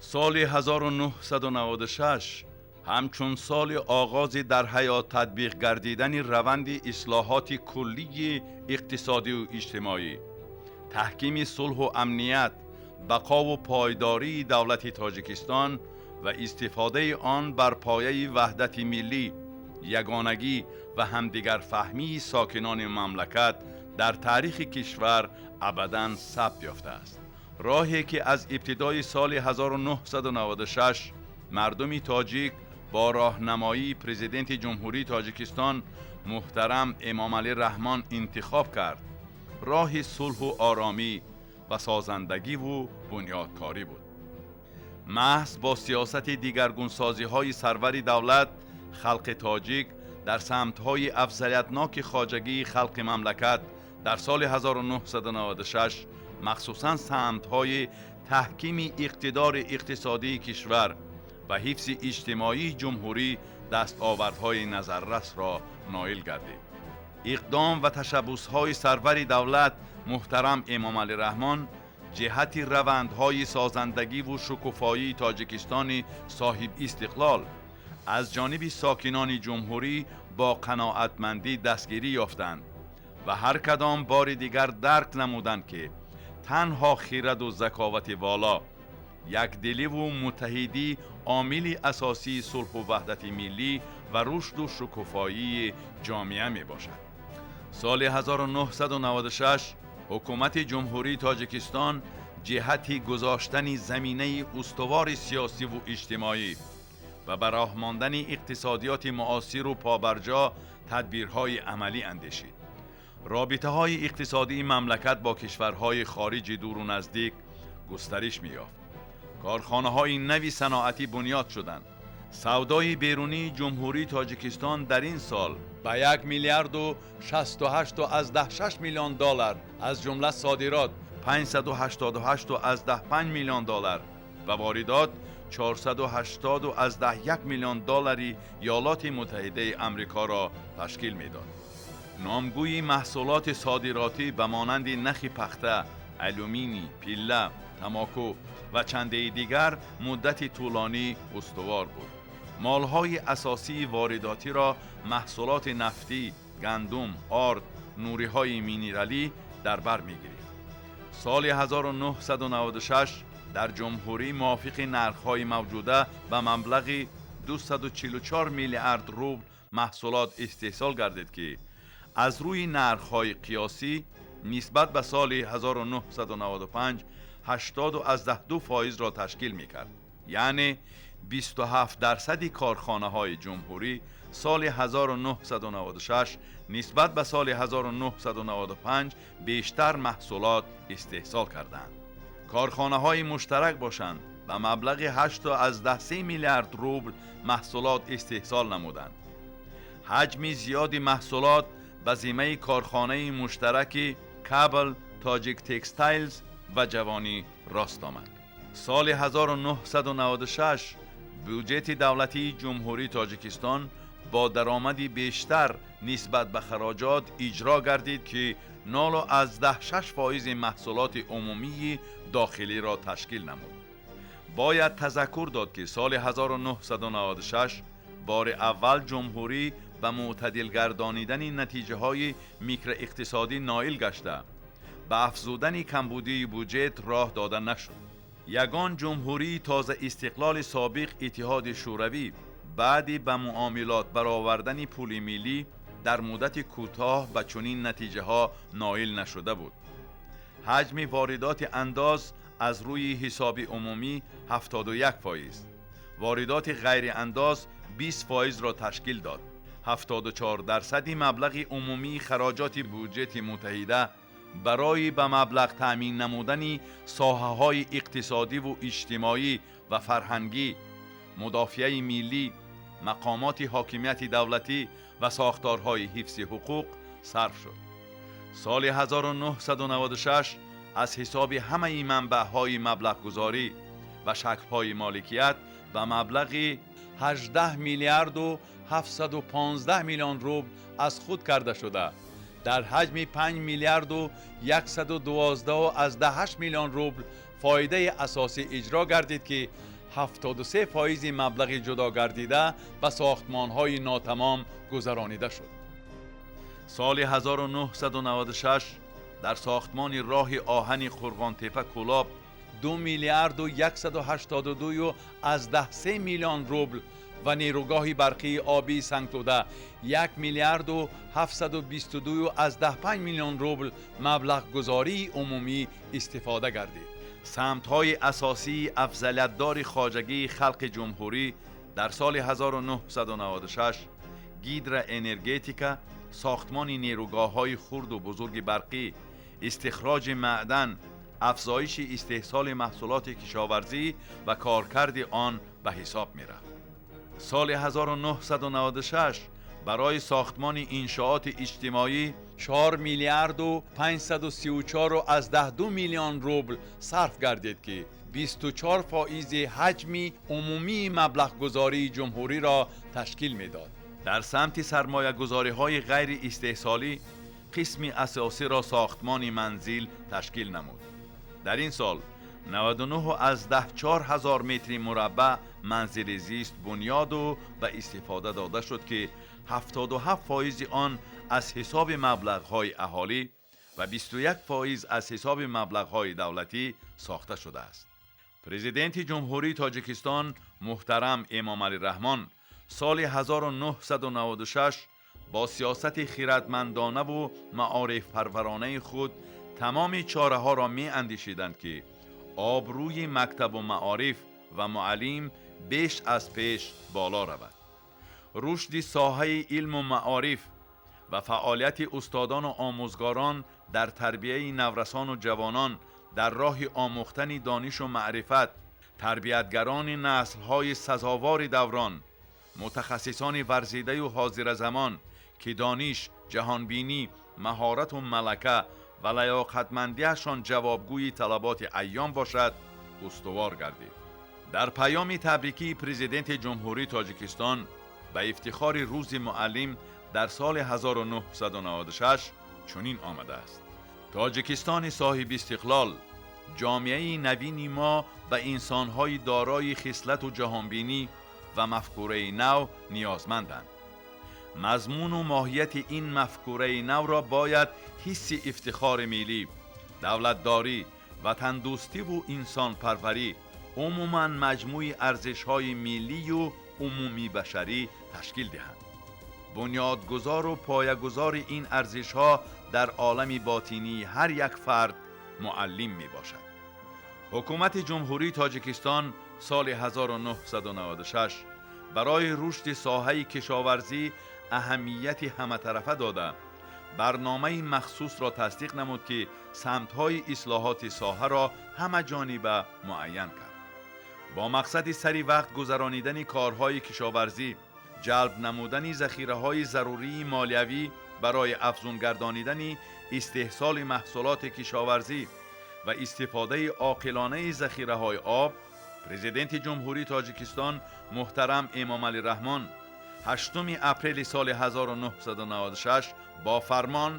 Соли 1996 ҳамчун соли оғози дар ҳаёт татбиқ гардидани раванди ислоҳоти куллии иқтисодию иҷтимоӣ, таҳкими сулҳу амният, бақову пойдории давлати Тоҷикистон ва истифодаи он бар пояи ваҳдати миллӣ, ягонагӣ ва ҳамдигарфаҳмии сокинони мамлакат дар таърихи кишвар абадан сабт ёфтааст. Роҳе ки аз ибтидои соли 1996 мардуми тоҷик бо роҳнамоии Президенти Ҷумҳурии Тоҷикистон муҳтарам Эмомалӣ Раҳмон интихоб кард, роҳи сулҳу оромӣ ва созандагиву бунёдкорӣ буд. Маҳз бо сиёсати дигаргунсозиҳои сарвари давлат халқи тоҷик дар самтҳои афзалиятноки хоҷагии халқи мамлакат дар соли 1996, махсусан самтҳои таҳкими иқтидори иқтисодии кишвар ва ҳифзи иҷтимоии ҷумҳурӣ, дастовардҳои назаррасро ноил гардид. Иқдом ва ташаббусҳои сарвари давлат муҳтарам Эмомалӣ Раҳмон ҷиҳати равандҳои созандагиву шукуфоии Тоҷикистони соҳибистиқлол аз ҷониби сокинони ҷумҳурӣ бо қаноатмандӣ дастгирӣ ёфтанд ва ҳар кадом бори дигар дарк намуданд, ки танҳо хираду заковати воло, якдиливу муттаҳидӣ омили асосии сулҳу ваҳдати миллӣ ва рушду шукуфоии ҷомеа мебошад. Соли 1996 ҳукумати Ҷумҳурии Тоҷикистон ҷиҳати гузоштани заминаи устувори сиёсиву иҷтимоӣ ва ба роҳ мондани иқтисодиёти муосиру побарҷо тадбирҳои амалӣ андешид. Робитаҳои иқтисодии мамлакат бо кишварҳои хориҷи дуру наздик густариш меёфт. Корхонаҳои нави саноатӣ бунёд шуданд. Савдои берунии Ҷумҳурии Тоҷикистон дар ин сол ба 1 миллиарду 68,6 миллион доллар, аз ҷумла содирот 588,5 миллион доллар ва воридот 480,1 миллион доллари Иёлоти Муттаҳидаи Амрикоро ташкил медод. Номгӯи маҳсулоти содиротӣ ба монанди нахи пахта, алюминий, пилла, тамоку ва чандеи дигар муддати тӯлонӣ устувор буд. Молҳои асосии воридотиро маҳсулоти нафтӣ, гандум, орд, нуриҳои минералӣ дар бар мегирифт. Соли 1996 дар ҷумҳурӣ мувофиқи нархҳои мавҷуда ба маблағи 244 миллиард рубл маҳсулот истеҳсол гардид, ки аз рӯи нархҳои қиёсӣ нисбат ба соли 1995 80,2 фоизро ташкил мекард, яъне 27 дарсади корхонаҳои ҷумҳурӣ соли 1996 нисбат ба соли 1995 бештар маҳсулот истеҳсол карданд. Корхонаҳои муштарак бошанд, ба маблағи 8,3 миллиард рубл маҳсулот истеҳсол намуданд. Ҳаҷми зиёди маҳсулот ба зиммаи корхонаи муштараки Кабл Тоҷик Текстайлз ва Ҷавонӣ рост омад. Соли 1996 бюҷети давлатии Ҷумҳурии Тоҷикистон бо даромади бештар нисбат ба хароҷот иҷро гардид, ки 0,6 фоизи маҳсулоти умумии дохилиро ташкил намуд. Бояд тазаккур дод, ки соли 1996 бори аввал ҷумҳурӣ ба мӯътадил гардонидани натиҷаҳои микроиқтисодӣ ноил гашта, ба афзудани камбудии буҷет роҳ дода нашуд. Ягон ҷумҳурии тозаистиқлоли собиқ Иттиҳоди Шӯравӣ баъди ба муомилот баровардани пули миллӣ дар муддати кӯтоҳ ба чунин натиҷаҳо ноил нашуда буд. Ҳаҷми воридоти андоз аз рӯи ҳисоби умумӣ 71%, воридоти ғайриандоз 20 фоизро ташкил дод. 74 дарсади маблағи умумии хароҷоти буҷети муттаҳида барои ба маблағ таъмин намудани соҳаҳои иқтисодиву иҷтимоӣ ва фарҳангӣ, мудофиаи миллӣ, мақомоти ҳокимияти давлатӣ ва сохторҳои ҳифзи ҳуқуқ сарф шуд. Соли 1996 аз ҳисоби ҳамаи манбаъҳои маблағгузорӣ ва шаклҳои моликият ба маблағи 18 миллиарду 715 миллион рубл аз худ карда шуда, дар ҳаҷми 5 миллиарду 112,8 миллион рубл. Фоидаи асосӣ иҷро гардид, ки 73% маблағи ҷудо гардида ба сохтмонҳои нотамом гузаронида шуд. Соли 1996 дар сохтмони роҳи оҳани Қурғонтепа Кӯлоб 2 миллиарду 182 аз 10 миллион рубл ва нерӯгоҳи барқии обии Сангтӯда 1 миллиарду 722 аз 5 миллион рубл маблағгузории умумӣ истифода гардид. Самтҳои асосии афзалиятдори хоҷагии халқи ҷумҳурӣ дар соли 1996 гидроэнергетика, сохтмони нерӯгоҳҳои хурду бузурги барқӣ, истихроҷи маъдан, афзоиши истеҳсоли маҳсулоти кишоварзӣ ва коркарди он ба ҳисоб мерафт. Соли 1996 барои сохтмони иншооти иҷтимоӣ 4 миллиарду 534 аз 2 миллион рубл сарф гардид, ки 24% ҳаҷми умумии маблағгузории ҷумҳуриро ташкил медод. Дар самти сармоягузориҳои ғайриистеҳсолӣ қисми асосиро сохтмони манзил ташкил намуд. Дар ин сол 99 аз 4 ҳазор метри мураббаъ манзили зист бунёду ба истифода дода шуд, ки 77% он аз ҳисоби маблағҳои аҳолӣ ва 21% аз ҳисоби маблағҳои давлатӣ сохта шудааст. Президенти Ҷумҳурии Тоҷикистон муҳтарам Эмомалӣ Раҳмон соли 1996 бо сиёсати хирадмандонаву маорифпарваронаи худ тамоми чораҳоро меандешиданд, ки обрӯи мактабу маориф ва муаллим беш аз пеш боло равад. Рушди соҳаи илму маориф ва фаъолияти устодону омӯзгорон дар тарбияи наврасону ҷавонон дар роҳи омӯхтани донишу маърифат, тарбиятгарони наслҳои сазовори даврон, мутахассисони варзидаю ҳозиразамон, ки дониш, ҷаҳонбинӣ, маҳорату малака ва лаёқатмандиашон ҷавобгӯи талаботи айём бошад, устувор гардид. Дар паёми табрикии Президенти Ҷумҳурии Тоҷикистон ба ифтихори Рӯзи муаллим дар соли 1996 чунин омадааст: Тоҷикистони соҳибистиқлол, ҷомеаи навини мо ба инсонҳои дорои хислату ҷаҳонбинӣ ва мафкураи нав ниёзманданд. Мазмуну моҳияти ин мафкураи навро бояд ҳисси ифтихори миллӣ, давлатдорӣ, ватандӯстиву инсонпарварӣ, умуман маҷмӯи арзишҳои миллию умумибашарӣ ташкил диҳанд. Бунёдгузору поягузори ин арзишҳо дар олами ботинии ҳар як фард муаллим мебошад. Ҳукумати Ҷумҳурии Тоҷикистон соли 1996 барои рушди соҳаи кишоварзӣ аҳамияти ҳаматарафа дода, барномаи махсусро тасдиқ намуд, ки самтҳои ислоҳоти соҳаро ҳамаҷониба муайян кард. Бо мақсади сари вақт гузаронидани корҳои кишоварзӣ, ҷалб намудани захираҳои зарурии молиявӣ барои афзун гардонидани истеҳсоли маҳсулоти кишоварзӣ ва истифодаи оқилонаи захираҳои об, Президенти Ҷумҳурии Тоҷикистон муҳтарам Эмомалӣ Раҳмон 8 апрели соли 1996 бо фармон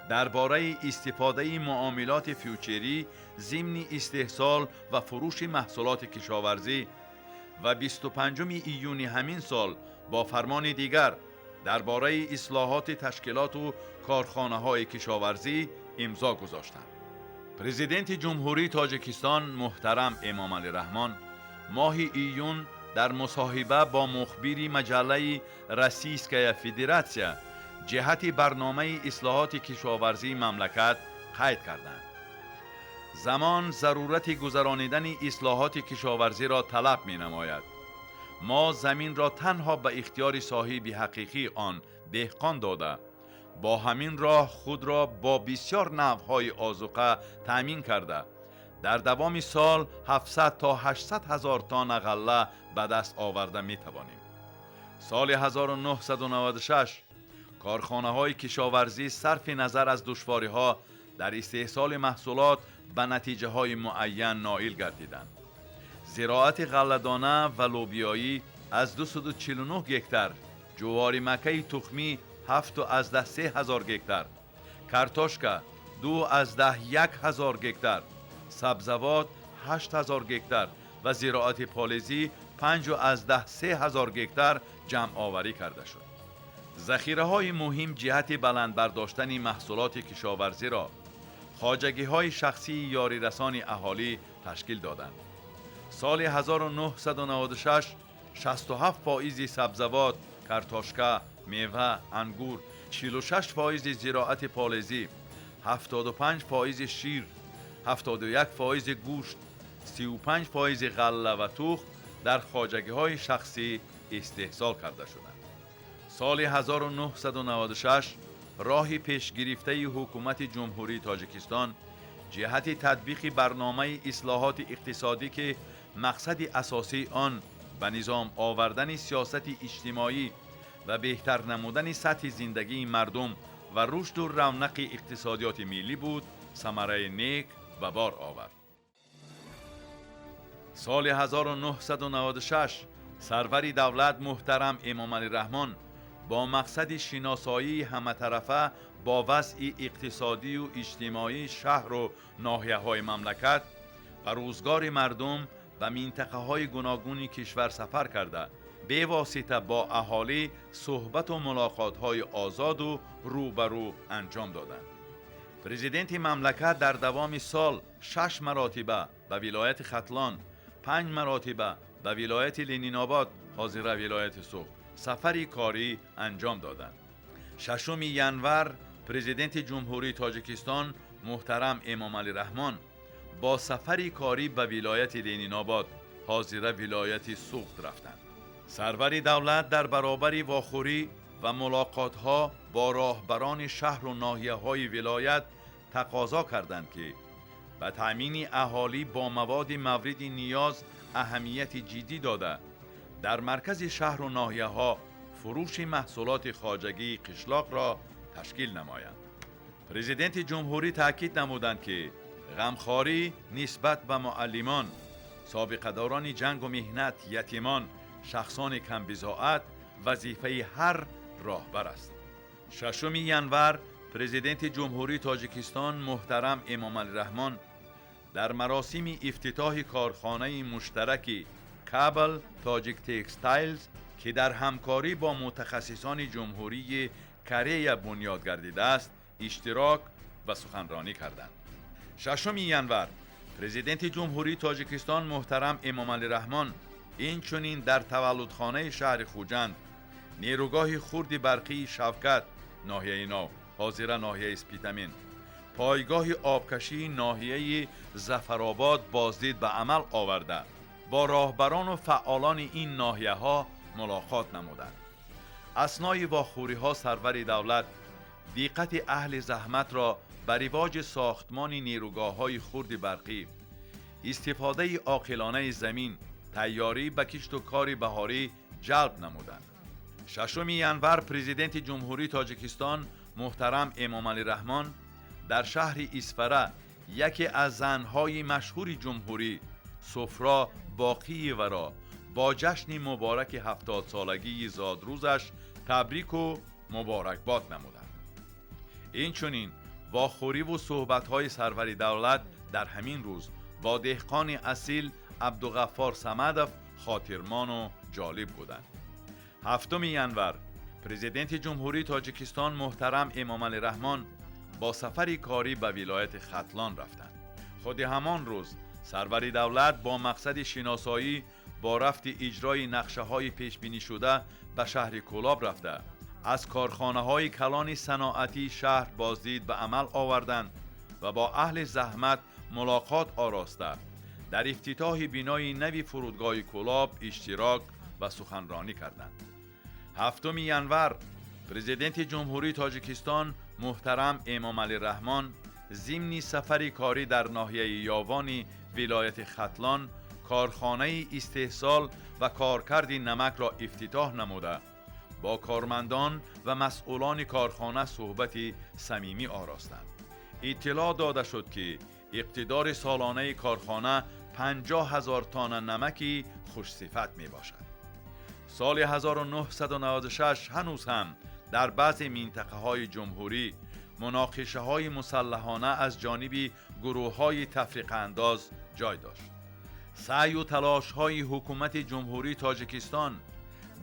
дар бораи истифодаи муомилоти фючерӣ зимни истеҳсол ва фурӯши маҳсулоти кишоварзӣ ва 25 июни ҳамин сол бо фармони дигар дар бораи ислоҳоти ташкилоту корхонаҳои кишоварзӣ имзо гузоштанд. Президенти Ҷумҳурии Тоҷикистон муҳтарам Эмомалӣ Раҳмон моҳи июн дар мусоҳиба бо мухбири маҷаллаи «Российская Федератсия» ҷиҳати барномаи ислоҳоти кишоварзии мамлакат қайд карданд: замон зарурати гузаронидани ислоҳоти кишоварзиро талаб менамояд. Мо заминро танҳо ба ихтиёри соҳиби ҳақиқии он, деҳқон, дода, бо ҳамин роҳ худро бо бисёр навъҳои озуқа таъмин карда, дар давоми сол 700 то 800 ҳазор тонна ғалла ба даст оварда метавонем. Соли 1996 корхонаҳои кишоварзӣ сарфи назар аз душвориҳо дар истеҳсоли маҳсулот ба натиҷаҳои муайян ноил гардиданд. Зироати ғалладона ва лӯбиёӣ аз 249 гектар, ҷуворимакаи тухмӣ 7,3 ҳазор гектар, картошка 2,1 ҳазор гектар, сабзавот 8 ҳазор гектар ва зироати полезӣ 5,3 ҳазор гектар ҷамъоварӣ карда шуд. Захираҳои муҳим ҷиҳати баланд бардоштани маҳсулоти кишоварзиро хоҷагиҳои шахсии ёрирасони аҳолӣ ташкил доданд. Соли 1996 67% сабзавот, картошка, мева, ангур, 46% зироати полезӣ, 75% шир, 71% гӯшт, 35% ғалла ва тухм дар хоҷагиҳои шахсӣ истеҳсол карда шуданд. Соли 1996 роҳи пешгирифтаи ҳукумати Ҷумҳурии Тоҷикистон ҷиҳати татбиқи барномаи ислоҳоти иқтисодӣ, ки мақсади асосии он ба низом овардани сиёсати иҷтимоӣ ва беҳтар намудани сатҳи зиндагии мардум ва рушду равнақи иқтисодиёти миллӣ буд, самараи нек ба бор овард. Соли 1996 сарвари давлат муҳтарам Эмомалӣ Раҳмон бо мақсади шиносоии ҳаматарафа бо вазъи иқтисодию иҷтимоии шаҳру ноҳияҳои мамлакат ва рӯзгори мардум ба минтақаҳои гуногуни кишвар сафар карда, бевосита бо аҳолӣ суҳбату мулоқотҳои озоду рӯбарӯ анҷом доданд. Президенти мамлакат дар давоми сол 6 маротиба ба вилояти Хатлон, 5 маротиба ба вилояти Ленинобод, ҳозира вилояти Суғд, сафари корӣ анҷом доданд. 6 январ Президенти Ҷумҳурии Тоҷикистон муҳтарам Эмомалӣ Раҳмон бо сафари корӣ ба вилояти Ленинобод, ҳозира вилояти Суғд рафтанд. Сарвари давлат дар баробари вохӯрӣ ва мулоқотҳо бо роҳбарони шаҳру ноҳияҳои вилоят тақозо карданд, ки ба таъмини аҳолӣ бо маводи мавриди ниёз аҳамияти ҷиддӣ дода, дар маркази шаҳру ноҳияҳо фурӯши маҳсулоти хоҷагии қишлоқро ташкил намоянд. Президенти ҷумҳурӣ таъкид намуданд, ки ғамхорӣ нисбат ба муаллимон, собиқадорони ҷангу меҳнат, ятимон, шахсони камбизоат вазифаи ҳар роҳбар аст. 6 январ Президенти Ҷумҳурии Тоҷикистон муҳтарам Эмомалӣ Раҳмон дар маросими ифтитоҳи корхонаи муштараки Кабл Тоҷик Текстайлз, ки дар ҳамкорӣ бо мутахассисони Ҷумҳурии Корея бунёд гардидааст, иштирок ва суханронӣ карданд. 6 январ Президенти Ҷумҳурии Тоҷикистон муҳтарам Эмомалӣ Раҳмон инчунин дар таваллудхонаи шаҳри Хуҷанд, нерӯгоҳи хурди барқии Шавкат, ноҳияи Нав, ҳозира ноҳияи Спитамен, пойгоҳи обкашии ноҳияи Зафаробод боздид ба амал оварда, бо роҳбарону фаъолони ин ноҳияҳо мулоқот намуданд. Аснои вохӯриҳо сарвари давлат диққати аҳли заҳматро ба ривоҷи сохтмони нерӯгоҳҳои хурди барқӣ, истифодаи оқилонаи замин, тайёрӣ ба кишту кори баҳорӣ ҷалб намуданд. 6 январ Президенти Ҷумҳурии Тоҷикистон муҳтарам Эмомалӣ Раҳмон дар шаҳри Исфара яке аз занҳои машҳури ҷумҳурӣ Суфро Боқиеваро бо ҷашни мубораки 70-солагии зодрӯзаш табрику муборакбод намуданд. Инчунин вохӯриву суҳбатҳои сарвари давлат дар ҳамин рӯз бо деҳқони асил Абдуғаффор Самадов хотирмону ҷолиб буданд. 7 январ Президенти Ҷумҳурии Тоҷикистон муҳтарам Эмомалӣ Раҳмон бо сафари корӣ ба вилояти Хатлон рафтанд. Худи ҳамон рӯз сарвари давлат бо мақсади шиносоӣ бо рафти иҷрои нақшаҳои пешбинишуда ба шаҳри Кӯлоб рафта, аз корхонаҳои калони саноатии шаҳр боздид ба амал оварданд ва бо аҳли заҳмат мулоқот ороста, дар ифтитоҳи бинои нави фурудгоҳи Кӯлоб иштирок ва суханронӣ карданд. 7 январ Президенти Ҷумҳурии Тоҷикистон муҳтарам Эмомалӣ Раҳмон зимни сафари корӣ дар ноҳияи Ёвони вилояти Хатлон корхонаи истеҳсол ва коркарди намакро ифтитоҳ намуда, бо кормандон ва масъулони корхона суҳбати самимӣ оростанд. Иттилоъ дода шуд, ки иқтидори солонаи корхона 50 ҳазор тонна намаки хушсифат мебошад. Соли 1996 ҳанӯз ҳам дар баъзе минтақаҳои ҷумҳурӣ муноқишаҳои мусаллаҳона аз ҷониби гурӯҳҳои тафриқаандоз ҷой дошт. Саъю талошҳои ҳукумати Ҷумҳурии Тоҷикистон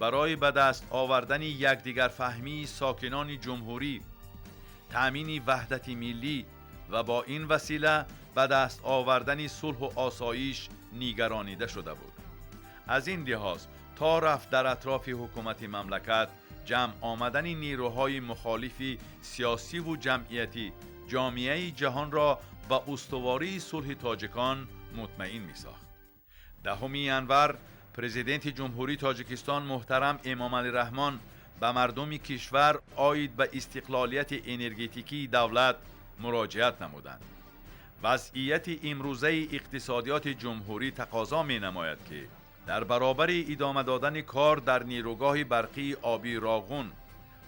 барои ба даст овардани якдигарфаҳмии сокинони ҷумҳурӣ, таъмини ваҳдати миллӣ ва бо ин васила ба даст овардани сулҳу осоиш нигаронида шуда буд. Аз ин лиҳоз то рафт дар атрофи ҳукумати мамлакат ҷамъ омадани нерӯҳои мухолифи сиёсиву ҷамъиятӣ ҷомеаи ҷаҳонро ба устувории сулҳи тоҷикон мутмаин месохт. 10 январ Президенти Ҷумҳурии Тоҷикистон муҳтарам Эмомалӣ Раҳмон ба мардуми кишвар оид ба истиқлолияти энергетикии давлат муроҷиат намуданд. Вазъияти имрӯзаи иқтисодиёти ҷумҳурӣ тақозо менамояд, ки дар баробари идома додани кор дар нерӯгоҳи барқии обии Роғун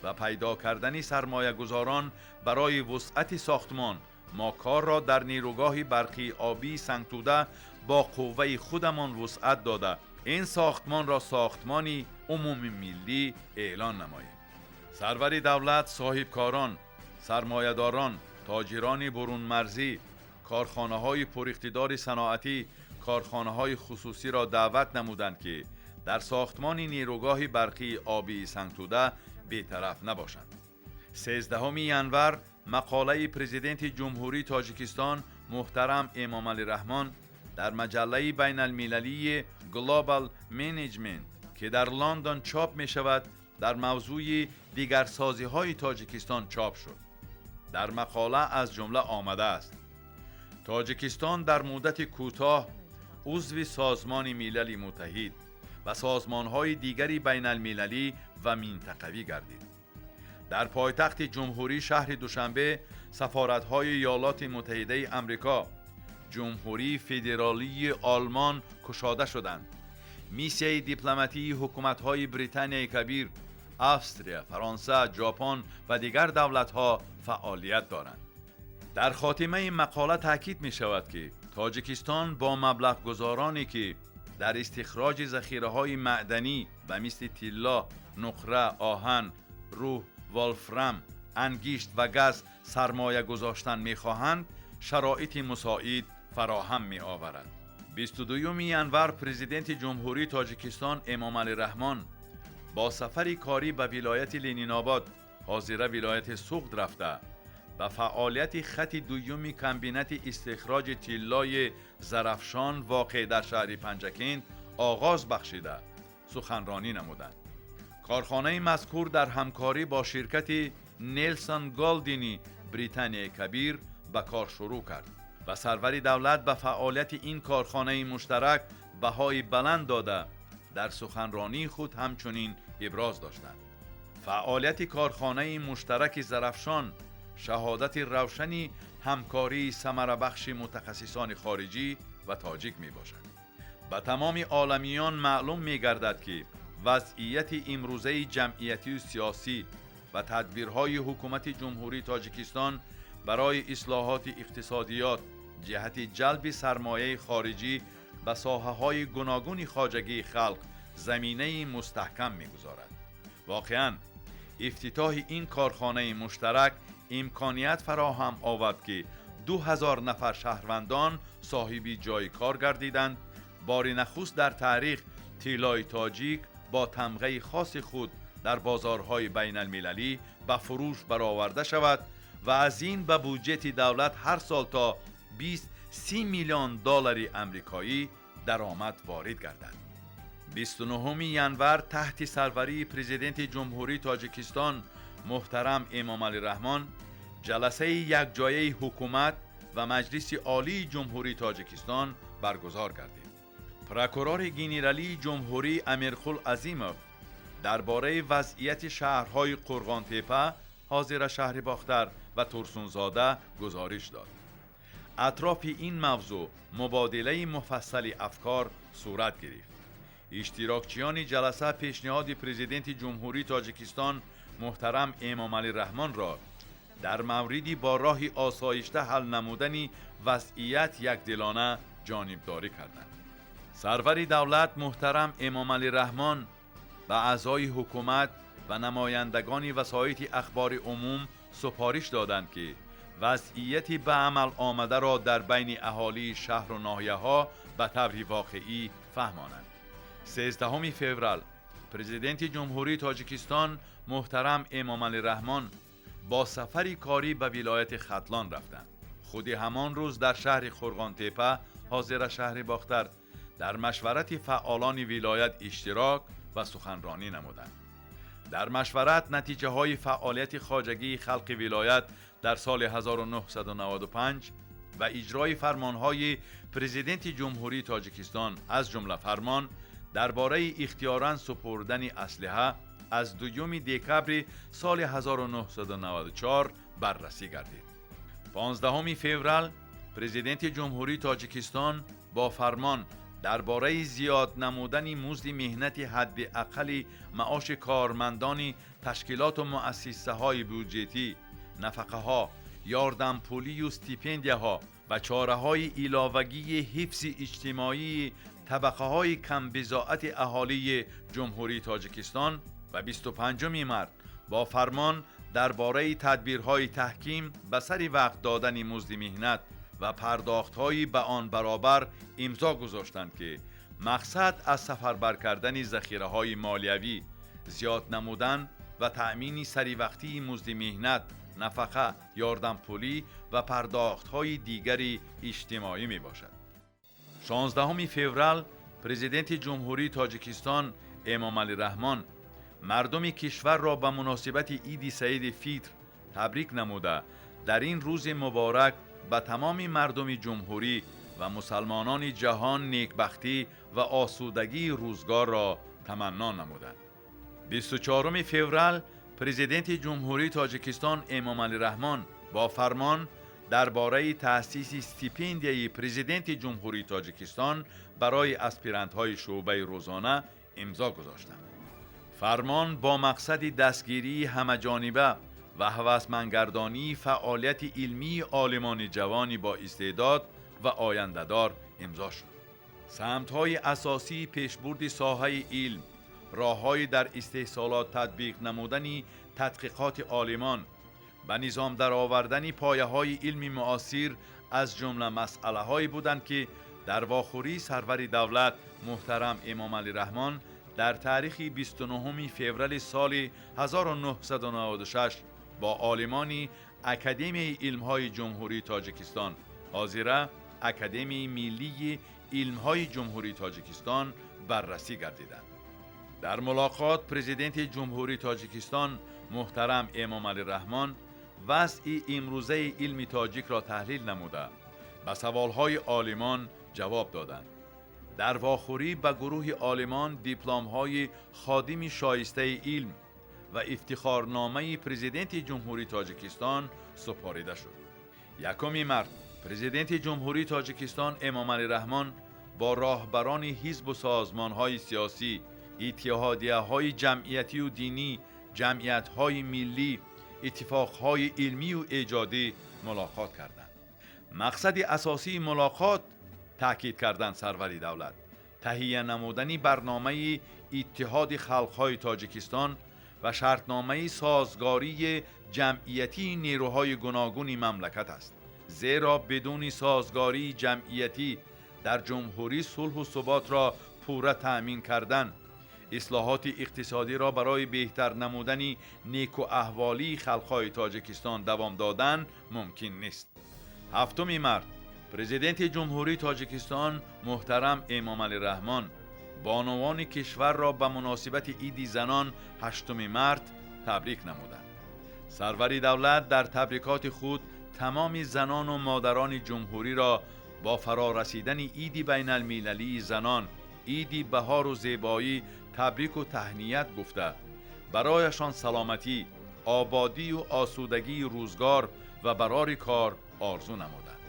ва пайдо кардани сармоягузорон барои вусъати сохтмон, мо корро дар нерӯгоҳи барқии обии Сангтӯда бо қувваи худамон вусъат дода, ин сохтмонро сохтмони умумимиллӣ эълон намоем. Сарвари давлат соҳибкорон, сармоядорон, тоҷирони бурунмарзӣ, корхонаҳои пуриқтидори саноатӣ, корхонаҳои хусусиро даъват намуданд, ки дар сохтмони нерӯгоҳи барқии обии Сангтӯда бетараф набошанд. 13 январ мақолаи Президенти Ҷумҳурии Тоҷикистон муҳтарам Эмомалӣ Раҳмон дар маҷаллаи байналмилалии Global Management, ки дар Лондон чоп мешавад, дар мавзӯи дигарсозиҳои Тоҷикистон чоп шуд. Дар мақола аз ҷумла омадааст: Тоҷикистон дар муддати кӯтоҳ узви Созмони Милали Муттаҳид ва созмонҳои дигари байналмилалӣ ва минтақавӣ гардид. Дар пойтахти ҷумҳурӣ шаҳри Душанбе сафоратҳои Иёлоти Муттаҳидаи Амрико, Ҷумҳурии Федералии Олмон кушода шуданд. Миссияи дипломатии ҳукуматҳои Британияи Кабир, Австрия, Фаронса, Ҷопон ва дигар давлатҳо фаъолият доранд. Дар хотимаи мақола таъкид мешавад, ки Тоҷикистон бо маблағгузороне, ки дар истихроҷи захираҳои маъданӣ ба мисли тилло, нуқра, оҳан, рӯҳ, волфрам, ангишт ва газ сармоя гузоштан мехоҳанд, шароити мусоид фароҳам меоварад. 22 январ Президенти Ҷумҳурии Тоҷикистон Эмомалӣ Раҳмон бо сафари корӣ ба вилояти Ленинобод, ҳозира вилояти Суғд, рафта ба фаъолияти хати дуюми комбинати истихроҷи тиллои Зарафшон, воқеъ дар шаҳри Панҷакент, оғоз бахшида суханронӣ намуданд. Корхонаи мазкур дар ҳамкорӣ бо ширкати Нелсон Голдини Британияи Кабир ба кор шурӯъ кард ва сарвари давлат ба фаъолияти ин корхонаи муштарак баҳои баланд дода, дар суханронии худ ҳамчунин иброз доштанд: фаъолияти корхонаи муштараки Зарафшон шаҳодати равшани ҳамкории самарабахши мутахассисони хориҷӣ ва тоҷик мебошад. Ба тамоми оламиён маълум мегардад, ки вазъияти имрӯзаи ҷамъиятию сиёсӣ ва тадбирҳои ҳукумати Ҷумҳурии Тоҷикистон барои ислоҳоти иқтисодиёт ҷиҳати ҷалби сармояи хориҷӣ ба соҳаҳои гуногуни хоҷагии халқ заминаи мустаҳкам мегузорад. Воқеан, ифтитоҳи ин корхонаи муштарак имконият фароҳам овард, ки 2000 нафар шаҳрвандон соҳиби ҷойи кор гардиданд. Бори нахуст дар таърих тиллои тоҷик бо тамғаи хоси худ дар бозорҳои байналмилалӣ ба фурӯш бароварда шавад ва аз ин ба буҷети давлат ҳар сол то 20-30 миллион доллари амрикоӣ даромад ворид гардад. 29 январ таҳти сарварии Президенти Ҷумҳурии Тоҷикистон муҳтарам Эмомалӣ Раҳмон ҷаласаи якҷояи ҳукумат ва Маҷлиси Олии Ҷумҳурии Тоҷикистон баргузор гардид. Прокурори генералии ҷумҳурӣ Амирқул Азимов дар бораи вазъияти шаҳрҳои Қурғонтепа, ҳозира шаҳри Бохтар, ва Турсунзода гузориш дод. Атрофи ин мавзӯъ мубодилаи муфассали афкор сурат гирифт. Иштирокчиёни ҷаласа пешниҳоди Президенти Ҷумҳурии Тоҷикистон муҳтарам Эмомалӣ Раҳмонро дар мавриди бо роҳи осоишта ҳал намудани вазъият якдилона ҷонибдорӣ карданд. Сарвари давлат муҳтарам Эмомалӣ Раҳмон ба аъзои ҳукумат ва намояндагони васоити ахбори умум супориш доданд, ки Вазъияти ба амал омадаро дар байни аҳолии шаҳру ноҳияҳо ба таври воқеӣ фаҳмонанд. 13 феврал Президенти Ҷумҳурии Тоҷикистон муҳтарам Эмомалӣ Раҳмон бо сафари корӣ ба вилояти Хатлон рафтанд. Худи ҳамон рӯз дар шаҳри Қурғонтеппа, ҳозира шаҳри Бохтар, дар машварати фаъолони вилоят иштирок ва суханронӣ намуданд. Дар машварат натиҷаҳои фаъолияти хоҷагии халқи вилоят дар соли 1995 ва иҷрои фармонҳои Президенти Ҷумҳурии Тоҷикистон, аз ҷумла фармон дар бораи ихтиёран супурдани аслиҳа аз 2 декабри соли 1994 баррасӣ гардид. 15 феврал Президенти Ҷумҳурии Тоҷикистон бо фармон дар бораи зиёд намудани музди меҳнати ҳадди аққали маоши кормандони ташкилоту муассисаҳои бюҷетӣ, нафақаҳо, ёрдампулию стипендияҳо ва чораҳои иловагии ҳифзи иҷтимоии табақаҳои камбизоати аҳолии Ҷумҳурии Тоҷикистон ва 25 март бо фармон дар бораи тадбирҳои таҳким ба сари вақт додани музди меҳнат ва пардохтҳои ба он баробар имзо гузоштанд, ки мақсад аз сафарбар кардани захираҳои молиявӣ, зиёд намудан ва таъмини саривақтии музди меҳнат, нафақа, ёрдампулӣ ва пардохтҳои дигари иҷтимоӣ мебошад. 16 феврал Президенти Ҷумҳурии Тоҷикистон Эмомалӣ Раҳмон мардуми кишварро ба муносибати Иди Саиди Фитр табрик намуда, дар ин рӯзи муборак ба тамоми мардуми ҷумҳурӣ ва мусалмонони ҷаҳон некбахтӣ ва осудагии рӯзгорро таманно намуданд. 24 феврал Президенти Ҷумҳурии Тоҷикистон Эмомалӣ Раҳмон бо фармон дар бораи таъсиси стипендияи Президенти Ҷумҳурии Тоҷикистон барои аспирантҳои шӯъбаи рӯзона имзо гузоштанд. Фармон бо мақсади дастгирии ҳамаҷониба ва ҳавасмандгардонии фаъолияти илмии олимони ҷавони бо истеъдод ва ояндадор имзо шуд. Самтҳои асосии пешбурди соҳаи илм, роҳҳои дар истеҳсолот татбиқ намудани тадқиқоти олимон, ба низом даровардани пояҳои илми муосир аз ҷумла масъалаҳое буданд, ки дар вохӯрии сарвари давлат муҳтарам Эмомалӣ Раҳмон дар таърихи 29 феврали соли 1996 бо олимони Академияи илмҳои Ҷумҳурии Тоҷикистон, ҳозира Академияи миллии илмҳои Ҷумҳурии Тоҷикистон, баррасӣ гардиданд. Дар мулоқот Президенти Ҷумҳурии Тоҷикистон муҳтарам Эмомалӣ Раҳмон вазъи имрӯзаи илми тоҷикро таҳлил намуда, ба саволҳои олимон ҷавоб доданд. Дар вохӯрӣ ба гурӯҳи олимон дипломҳои ходими шоистаи илм ва ифтихорномаи Президенти Ҷумҳурии Тоҷикистон супорида шуд. 1 март Президенти Ҷумҳурии Тоҷикистон Эмомалӣ Раҳмон бо роҳбарони ҳизбу созмонҳои сиёсӣ, иттиҳодияҳои ҷамъиятию динӣ, ҷамъиятҳои миллӣ, иттифоқҳои илмию эҷодӣ мулоқот карданд. Мақсади асосии мулоқот, таъкид карданд сарвари давлат, таҳия намудани барномаи иттиҳоди халқҳои Тоҷикистон ва шартномаи созгории ҷамъиятии нерӯҳои гуногуни мамлакат аст. Зеро бидуни созгории ҷамъиятӣ дар ҷумҳурӣ сулҳу суботро пурра таъмин кардан, ислоҳоти иқтисодиро барои беҳтар намудани некуаҳволии халқҳои Тоҷикистон давом додан мумкин нест. 7 март Президенти Ҷумҳурии Тоҷикистон муҳтарам Эмомалӣ Раҳмон бонувони кишварро ба муносибати Иди занон 8 март табрик намуданд. Сарвари давлат дар табрикоти худ тамоми занону модарони ҷумҳуриро бо фарорасидани Иди байналмилалии занон, Иди баҳору зебоӣ табрику таҳният гуфта, барояшон саломатӣ, ободию осудагии рӯзгор ва барори кор орзу намуданд.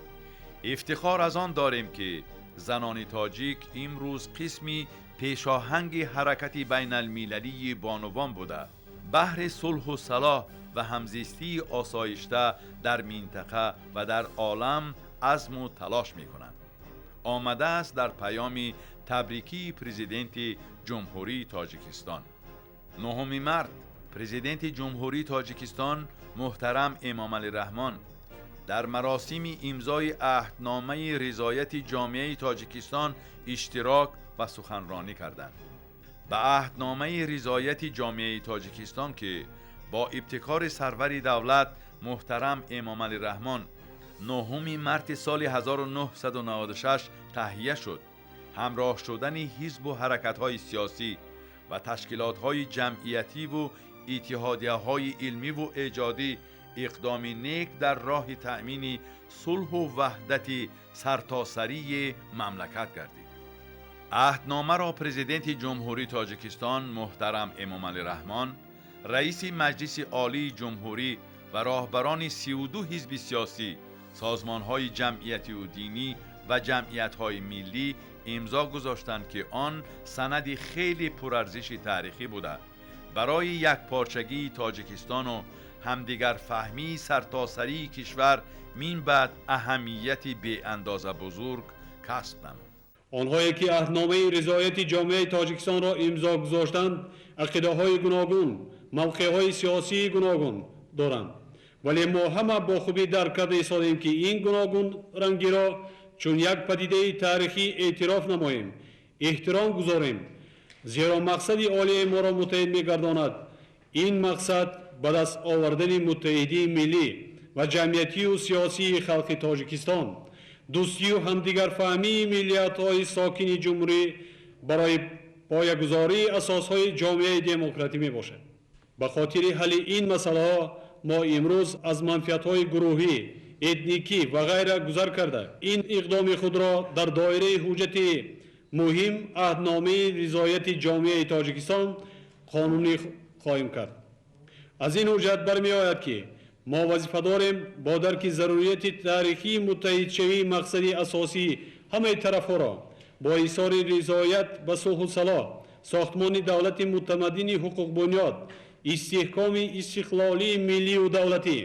Ифтихор аз он дорем, ки занони тоҷик имрӯз қисми пешоҳанги ҳаракати байналмилалии бонувон буда, баҳри сулҳу салоҳ ва ҳамзистии осоишта дар минтақа ва дар олам азму талош мекунанд. Омадааст дар паёми табрикии Президенти Ҷумҳурии Тоҷикистон. 9 март Президенти Ҷумҳурии Тоҷикистон муҳтарам Эмомалӣ Раҳмон Дар маросими имзои аҳдномаи ризояти ҷомеаи Тоҷикистон иштирок ва суханронӣ карданд. Ба аҳдномаи ризояти ҷомеаи Тоҷикистон, ки бо ибтикори сарвари давлат муҳтарам Эмомалӣ Раҳмон 9 марти соли 1996 таҳия шуд, ҳамроҳ шудани ҳизбу ҳаракатҳои сиёсӣ ва ташкилотҳои ҷамъиятиву иттиҳодияҳои илмиву эҷодӣ иқдоми нек дар роҳи таъмини сулҳу ваҳдати сартосарии мамлакат гардид. Аҳдномаро Президенти Ҷумҳурии Тоҷикистон муҳтарам Эмомалӣ Раҳмон, раиси Маҷлиси Олии Ҷумҳурӣ ва роҳбарони 32 ҳизби сиёсӣ, созмонҳои ҷамъиятиву динӣ ва ҷамъиятҳои миллӣ имзо гузоштанд, ки он санади хеле пурарзиши таърихӣ буда, барои якпорчагии Тоҷикистону ҳамдигарфаҳмии сартосарии кишвар минбаъд аҳамияти беандоза бузург касб намуд. Онҳое ки аҳдномаи ризояти ҷомеаи Тоҷикистонро имзо гузоштанд, ақидаҳои гуногун, мавқеъҳои сиёсии гуногун доранд, вале мо ҳама бо хубӣ дарк карда истодем, ки ин гуногунрангиро чун як падидаи таърихӣ эътироф намоем, эҳтиром гузорем, зеро мақсади олие моро муттаҳид мегардонад. Ин мақсад ба даст овардани муттаҳидии миллӣ ва ҷамъиятию сиёсии халқи Тоҷикистон, дӯстию ҳамдигарфаҳмии миллиятҳои сокини ҷумҳурӣ барои поягузории асосҳои ҷомеаи демократӣ мебошад. Ба хотири ҳалли ин масъалаҳо мо имрӯз аз манфиатҳои гурӯҳӣ, этникӣ ва ғайра гузар карда, ин иқдоми худро дар доираи ҳуҷҷати муҳим, аҳдномаи ризояти ҷомеаи Тоҷикистон, қонунӣ хоҳем кард. Аз ин ҳуҷҷат бармеояд, ки мо вазифа дорем бо дарки зарурияти таърихии муттаҳидшавии мақсади асосии ҳамаи тарафҳоро бо изҳори ризоят ба сулҳу салоҳ, сохтмони давлати мутамаддини ҳуқуқбунёд, истиҳкоми истиқлолии миллию давлатӣ,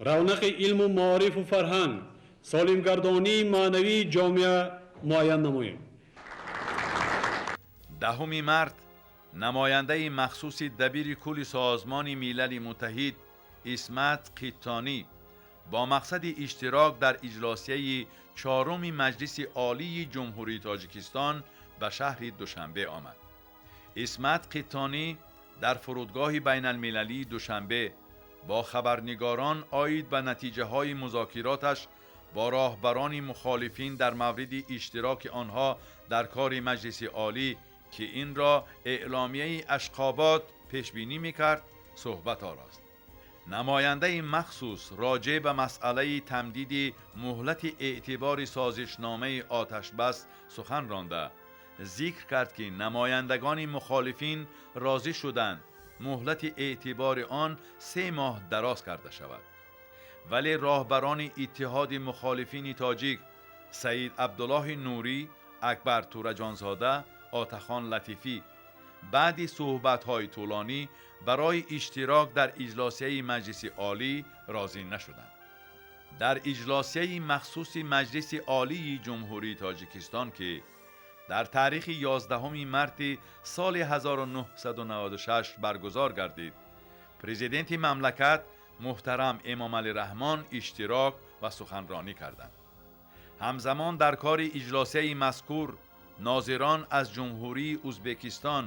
равнақи илму маорифу фарҳанг, солимгардонии маънавии ҷомеа муайян намоем. 10 март намояндаи махсуси Дабири кулли Созмони Милали Муттаҳид Исмат Қиттонӣ бо мақсади иштирок дар иҷлосияи чоруми Маҷлиси Олии Ҷумҳурии Тоҷикистон ба шаҳри Душанбе омад. Исмат Қиттонӣ дар фурудгоҳи байналмилалии Душанбе бо хабарнигорон оид ба натиҷаҳои музокироташ бо роҳбарони мухолифин дар мавриди иштироки онҳо дар кори Маҷлиси Олӣ, ки инро эъломияи Ашқобод пешбинӣ мекард, суҳбат орост. Намояндаи махсус роҷеъ ба масъалаи тамдиди муҳлати эътибори созишномаи оташбас сухан ронда, зикр кард, ки намояндагони мухолифин розӣ шуданд муҳлати эътибори он 3 моҳ дароз карда шавад, вале роҳбарони Иттиҳоди мухолифини тоҷик Саид Абдуллоҳи Нурӣ, Акбар Тӯраҷонзода, Отахон Латифӣ баъди суҳбатҳои тӯлонӣ барои иштирок дар иҷлосияи Маҷлиси Олӣ розӣ нашуданд. Дар иҷлосияи махсуси Маҷлиси Олии Ҷумҳурии Тоҷикистон, ки дар таърихи 11 марти соли 1996 баргузор гардид, Президенти мамлакат муҳтарам Эмомалӣ Раҳмон иштирок ва суханронӣ карданд. Ҳамзамон дар кори иҷлосияи мазкур нозирон аз Ҷумҳурии Ӯзбекистон,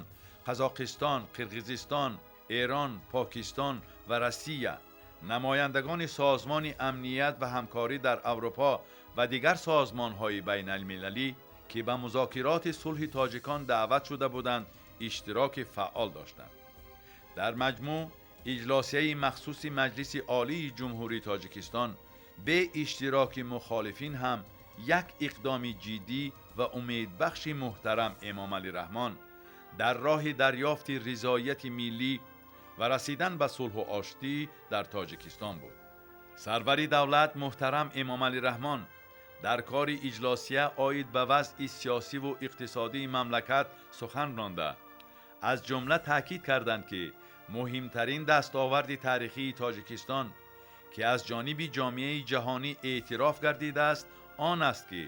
Қазоқистон, Қирғизистон, Эрон, Покистон ва Россия, намояндагони Созмони амният ва ҳамкорӣ дар Аврупо ва дигар созмонҳои байналмилалӣ, ки ба музокироти сулҳи тоҷикон даъват шуда буданд, иштироки фаъол доштанд. Дар маҷмӯъ иҷлосияи махсуси Маҷлиси Олии Ҷумҳурии Тоҷикистон бе иштироки мухолифин ҳам як иқдоми ҷиддӣ ва умедбахши муҳтарам Эмомалӣ Раҳмон дар роҳи дарёфти ризояти миллӣ ва расидан ба сулҳу оштӣ дар Тоҷикистон буд. Сарвари давлат муҳтарам Эмомалӣ Раҳмон дар кори иҷлосия оид ба вазъи сиёсиву иқтисодии мамлакат сухан ронда, аз ҷумла таъкид карданд, ки муҳимтарин дастоварди таърихии Тоҷикистон, ки аз ҷониби ҷомеаи ҷаҳонӣ эътироф гардидааст, он аст, ки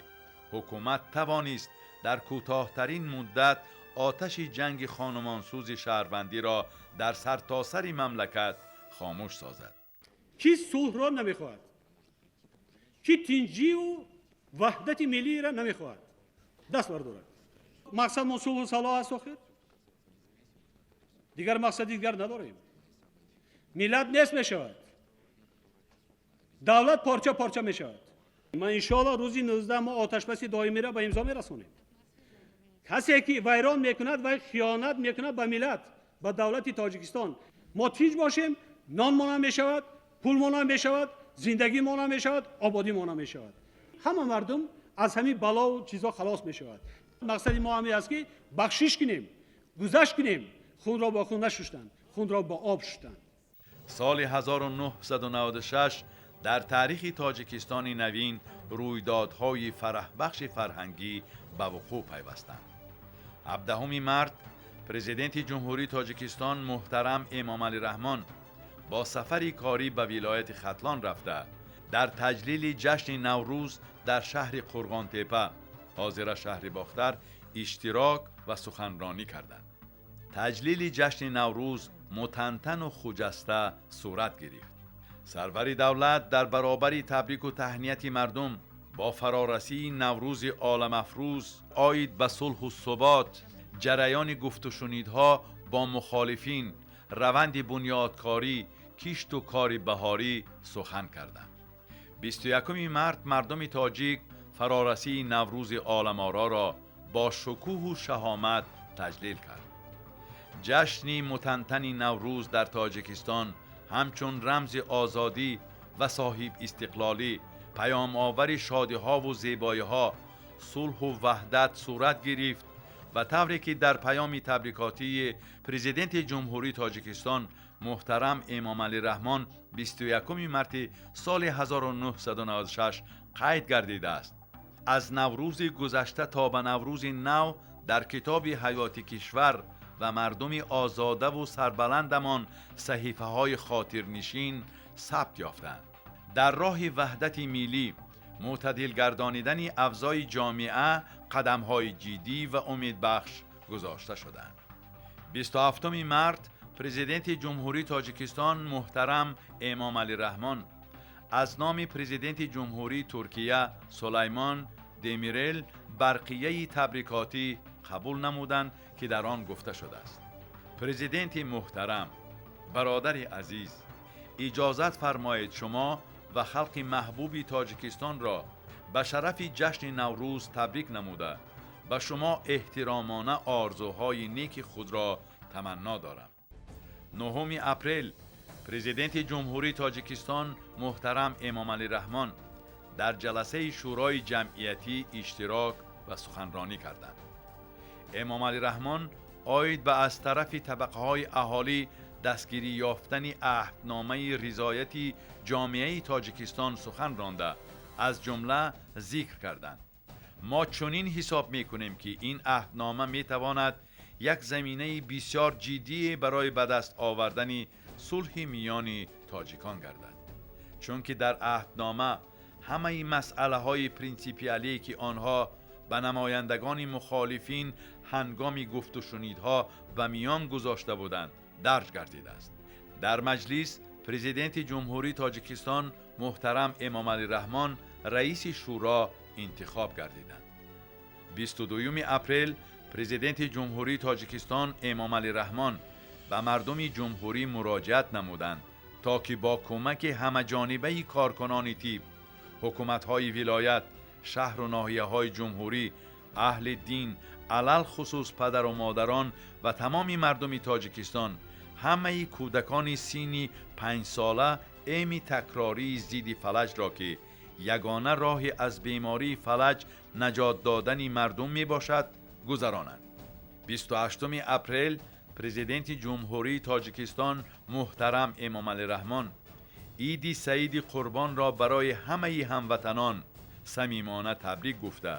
ҳукумат тавонист дар кӯтоҳтарин муддат оташи ҷанги хонумонсӯзи шаҳрвандиро дар сартосари мамлакат хомӯш созад. Кӣ сулҳро намехоҳад? Ки тинҷиву ваҳдати миллиро намехоҳад, даст бардорад. Мақсад мо сулҳу салоҳ аст, охир дигар мақсади дигар надорем. Миллат нест мешавад, давлат порча порча мешавад. Ман иншоалло рӯзи 19 мо оташбаси доимиро ба имзо мерасонем. Касе ки вайрон мекунад, вай хиёнат мекунад ба миллат, ба давлати Тоҷикистон. Мо тинҷ бошем, нонмона мешавад, пулмона мешавад, зиндагимона мешавад, ободимона мешавад. Ҳама мардум аз ҳамин балову чизҳо халос мешавад. Мақсади мо ҳамин аст, ки бахшиш кунем, гузашт кунем. Хунро бо хун нашуштанд, хунро бо об шуштанд. Соли 1996 дар таърихи Тоҷикистони навин рӯйдодҳои фараҳбахши фарҳангӣ ба вуқӯъ пайвастанд. 17 март Президенти Ҷумҳурии Тоҷикистон муҳтарам Эмомалӣ Раҳмон бо сафари корӣ ба вилояти Хатлон рафта, дар таҷлили ҷашни Наврӯз дар шаҳри Қурғонтепа, ҳозира шаҳри Бохтар, иштирок ва суханронӣ карданд. Таҷлили ҷашни Наврӯз мутантану хуҷаста сурат гирифт. Сарвари давлат дар баробари табрику таҳнияти мардум бо фарорасии Наврӯзи оламафрӯз оид ба сулҳу субот, ҷараёни гуфтушунидҳо бо мухолифин, раванди бунёдкорӣ, кишту кори баҳорӣ сухан карданд. 21 март мардуми тоҷик фарорасии Наврӯзи оламороро бо шукӯҳу шаҳомат таҷлил кард. Ҷашни мутантани Наврӯз дар Тоҷикистон ҳамчун рамзи озодӣ ва соҳиб истиқлолӣ, паёмовари шодиҳову зебоиҳо, сулҳу ваҳдат сурат гирифт ва тавре ки дар паёми табрикотии Президенти Ҷумҳурии Тоҷикистон муҳтарам Эмомалӣ Раҳмон 21 марти соли 1996 қайд гардидааст, аз Наврӯзи гузашта то ба Наврӯзи нав дар китоби ҳаёти кишвар ва мардуми озодаву сарбаландамон саҳифаҳои хотирнишин сабт ёфтанд. Дар роҳи ваҳдати миллӣ, мӯътадил гардонидани авзои ҷомеа қадамҳои ҷиддӣ ва умедбахш гузошта шуданд. 27 март Президенти Ҷумҳурии Тоҷикистон муҳтарам Эмомалӣ Раҳмон аз номи Президенти Ҷумҳурии Туркия Сулаймон Демирел барқияи табрикотӣ қабул намуданд, ки дар он гуфта шудааст: Президенти муҳтарам, бародари азиз, иҷозат фармоед шумо ва халқи маҳбуби Тоҷикистонро ба шарафи ҷашни Наврӯз табрик намуда, ба шумо эҳтиромона орзуҳои неки худро таманно дорам. 9 апрел Президенти Ҷумҳурии Тоҷикистон муҳтарам Эмомалӣ Раҳмон дар ҷаласаи Шӯрои ҷамъиятӣ иштирок ва суханронӣ карданд. Эмомалӣ Раҳмон оид ба аз тарафи табақаҳои аҳолӣ дастгирӣ ёфтани аҳдномаи ризояти ҷомеаи Тоҷикистон сухан ронда, аз ҷумла зикр карданд: мо чунин ҳисоб мекунем, ки ин аҳднома метавонад як заминаи бисёр ҷиддие барои ба даст овардани сулҳи миёни тоҷикон гардад, чунки дар аҳднома ҳамаи масъалаҳои принсипиалие, ки онҳо ба намояндагони мухолифин ҳангоми гуфтушунидҳо ба миён гузошта буданд, дарҷ гардидааст. Дар маҷлис Президенти Ҷумҳурии Тоҷикистон муҳтарам Эмомалӣ Раҳмон раиси шӯро интихоб гардиданд. 22 апрел Президенти Ҷумҳурии Тоҷикистон Эмомалӣ Раҳмон ба мардуми ҷумҳурӣ муроҷиат намуданд, то ки бо кӯмаки ҳамаҷонибаи коркунони тиб, ҳукуматҳои вилоят, шаҳру ноҳияҳои ҷумҳурӣ, аҳли дин, алалхусус падару модарон ва тамоми мардуми Тоҷикистон ҳамаи кӯдакони синни 5-сола эми такрории зидди фалаҷро, ки ягона роҳи аз бемории фалаҷ наҷот додани мардум мебошад, гузаронанд. 28 апрел Президенти Ҷумҳурии Тоҷикистон муҳтарам Эмомалӣ Раҳмон Иди Саиди Қурбонро барои ҳамаи ҳамватанон самимона табрик гуфта,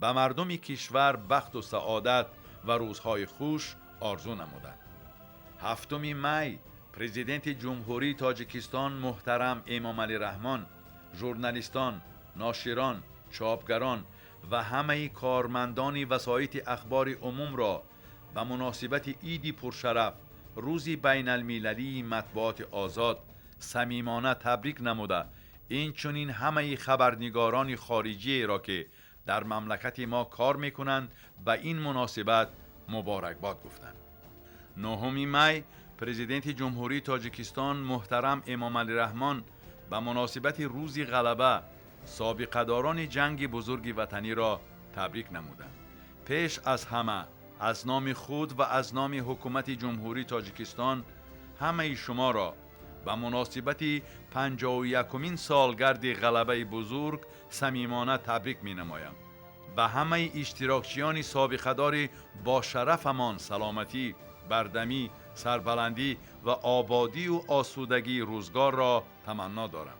ба мардуми кишвар бахту саодат ва рӯзҳои хуш орзу намуданд. 7 май Президенти Ҷумҳурии Тоҷикистон муҳтарам Эмомалӣ Раҳмон журналистон, ноширон, чопгарон ва ҳамаи кормандони васоити ахбори умумро ба муносибати иди пуршараф, Рӯзи байналмилалии матбуоти озод, самимона табрик намуда, Инчунин ҳамаи хабарнигорони хориҷиеро, ки дар мамлакати мо кор мекунанд, ба ин муносибат муборакбод гуфтанд. 9 май Президенти Ҷумҳурии Тоҷикистон муҳтарам Эмомалӣ Раҳмон ба муносибати Рӯзи Ғалаба собиқадорони Ҷанги Бузурги Ватаниро табрик намуданд. Пеш аз ҳама аз номи худ ва аз номи Ҳукумати Ҷумҳурии Тоҷикистон ҳамаи шуморо ба муносибати 51-умин солгарди Ғалабаи Бузург самимона табрик менамоям. Ба ҳамаи иштирокчиёни собиқадори бошарафамон саломатӣ, бардамӣ, сарбаландӣ ва ободию осудагии рӯзгорро таманно дорам.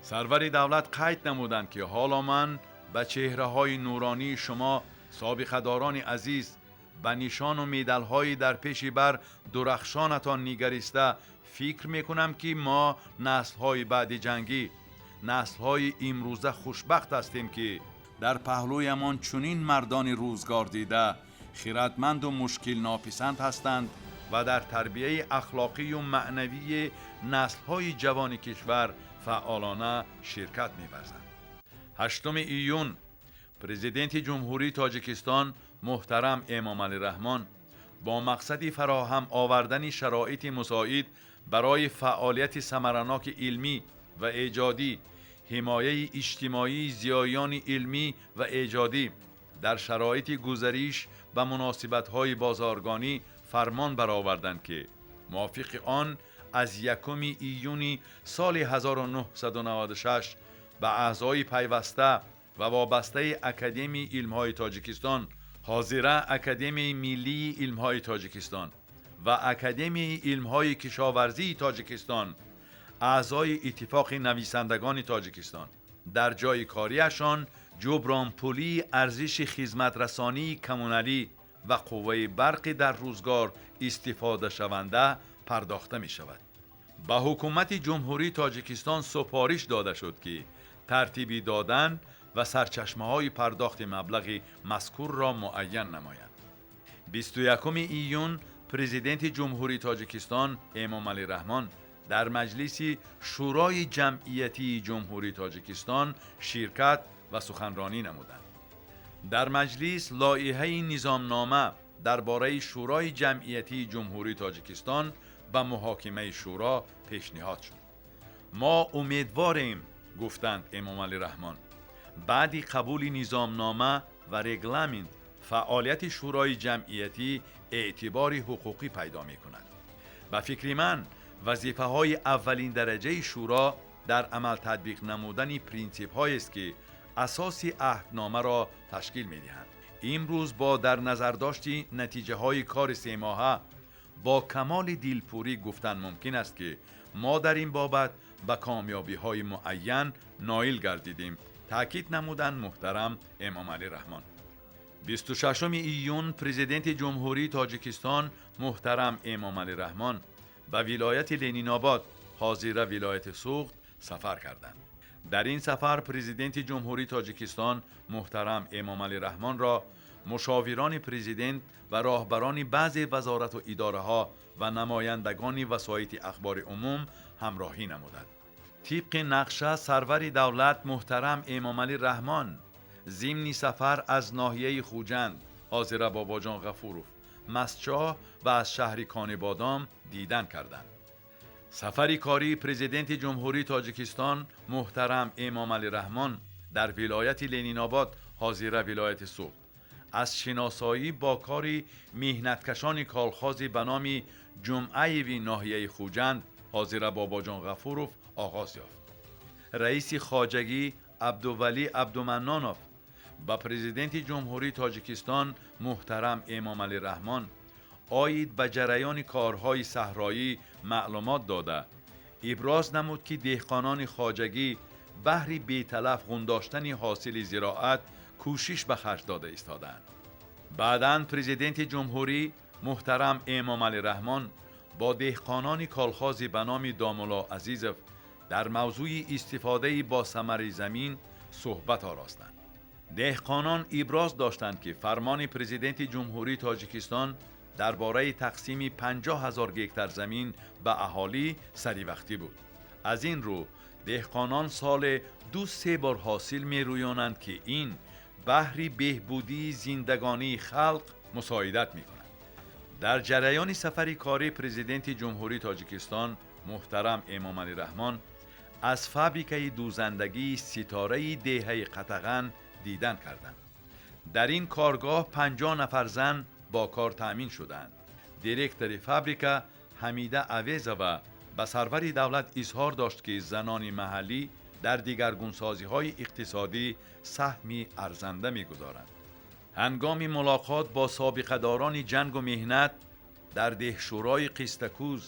Сарвари давлат қайд намуданд, ки ҳоло ман ба чеҳраҳои нуронии шумо, собиқадорони азиз, ба нишону медалҳои дар пеши бар дурахшонатон нигариста фикр мекунам, ки мо, наслҳои баъди ҷангӣ, наслҳои имрӯза, хушбахт ҳастем, ки дар паҳлӯямон чунин мардони рӯзгордида, хиратманду мушкилнописанд ҳастанд ва дар тарбияи ахлоқию маънавии наслҳои ҷавони кишвар фаъолона ширкат меварзанд. 8 июн Президенти Ҷумҳурии Тоҷикистон муҳтарам Эмомалӣ Раҳмон бо мақсади фароҳам овардани шароити мусоид барои фаъолияти самараноки илмӣ ва эҷодӣ, ҳимояи иҷтимоии зиёиёни илмӣ ва эҷодӣ дар шароити гузариш ба муносибатҳои бозоргонӣ фармон бароварданд, ки мувофиқи он аз 1 июни соли 1996 ба аъзои пайваста ва вобастаи Академияи илмҳои Тоҷикистон, ҳозира Академияи миллии илмҳои Тоҷикистон, ва Академияи илмҳои кишоварзии Тоҷикистон, аъзои Иттифоқи нависандагони Тоҷикистон дар ҷои кориашон ҷубронпулии арзиши хизматрасонии коммуналӣ ва қувваи барқи дар рӯзгор истифодашаванда пардохта мешавад. Ба Ҳукумати Ҷумҳурии Тоҷикистон супориш дода шуд, ки тартиби додан ва сарчашмаҳои пардохти маблағи мазкурро муайян намояд. 21 июн Президенти Ҷумҳурии Тоҷикистон Эмомалӣ Раҳмон дар Маҷлиси Шӯрои Ҷамъиятии Ҷумҳурии Тоҷикистон ширкат ва суханронӣ намуданд. Дар маҷлис лоиҳаи низомнома дар бораи Шӯрои Ҷамъиятии Ҷумҳурии Тоҷикистон ба муҳокимаи шӯро пешниҳод шуд. Мо умедворем, гуфтанд Эмомалӣ Раҳмон, баъди қабули низомнома ва регламент фаъолияти Шӯрои Ҷамъиятӣ эътибори ҳуқуқӣ пайдо мекунад. Ба фикри ман, вазифаҳои аввалин дараҷаи шӯро дар амал татбиқ намудани принсипҳоест, ки асоси аҳдномаро ташкил медиҳанд. Имрӯз бо дар назардошти натиҷаҳои кори семоҳа бо камоли дилпурӣ гуфтан мумкин аст, ки мо дар ин бобат ба комёбиҳои муайян ноил гардидем, таъкид намуданд муҳтарам Эмомалӣ Раҳмон. 26 июн Президенти Ҷумҳурии Тоҷикистон муҳтарам Эмомалӣ Раҳмон ба вилояти Ленинобод, ҳозира вилояти Суғд, сафар карданд. Дар ин сафар Президенти Ҷумҳурии Тоҷикистон муҳтарам Эмомалӣ Раҳмонро мушовирони президент ва роҳбарони баъзе вазорату идораҳо ва намояндагони васоити ахбори умум ҳамроҳӣ намуданд. Тибқи нақша, сарвари давлат муҳтарам Эмомалӣ Раҳмон зимни сафар аз ноҳияи Хуҷанд, ҳозира Бобоҷон Ғафуров, Мастчоҳ ва аз шаҳри Конибодом дидан карданд. Сафари кории Президенти Ҷумҳурии Тоҷикистон муҳтарам Эмомалӣ Раҳмон дар вилояти Ленинобод, ҳозира вилояти Суғд, аз шиносоӣ бо кори меҳнаткашони колхози ба номи Ҷумъаеви ноҳияи Хуҷанд, ҳозира Бобоҷон Ғафуров, оғоз ёфт. Раиси хоҷагӣ Абдувалӣ Абдуманнонов ба Президенти Ҷумҳурии Тоҷикистон муҳтарам Эмомалӣ Раҳмон оид ба ҷараёни корҳои саҳроӣ маълумот дода, иброз намуд, ки деҳқонони хоҷагӣ баҳри беталаф ғундоштани ҳосили зироат кӯшиш ба харҷ дода истодаанд. Баъдан Президенти Ҷумҳурӣ муҳтарам Эмомалӣ Раҳмон бо деҳқонони колхози ба номи Домулло Азизов дар мавзӯи истифодаи босамари замин суҳбат оростанд. Деҳқонон иброз доштанд, ки фармони Президенти Ҷумҳурии Тоҷикистон дар бораи тақсими 50 000 гектар замин ба аҳолӣ саривақтӣ буд. Аз ин рӯ Деҳқонон соле 2-3 бор ҳосил мерӯёнанд, ки ин баҳри беҳбудии зиндагонии халқ мусоидат мекунад. Дар ҷараёни сафари корӣ Президенти Ҷумҳурии Тоҷикистон муҳтарам Эмомалӣ Раҳмон аз фабрикаи дӯзандагии Ситораи деҳаи Қатаған дидан карданд. Дар ин коргоҳ 50 нафар зан бо кор таъмин шуданд. Директори фабрика Ҳамида Авезова ба сарвари давлат изҳор дошт, ки занони маҳаллӣ дар дигаргунсозиҳои иқтисодӣ саҳми арзанда мегузоранд. Ҳангоми мулоқот бо собиқадорони ҷангу меҳнат дар деҳшӯрои Қистакӯз,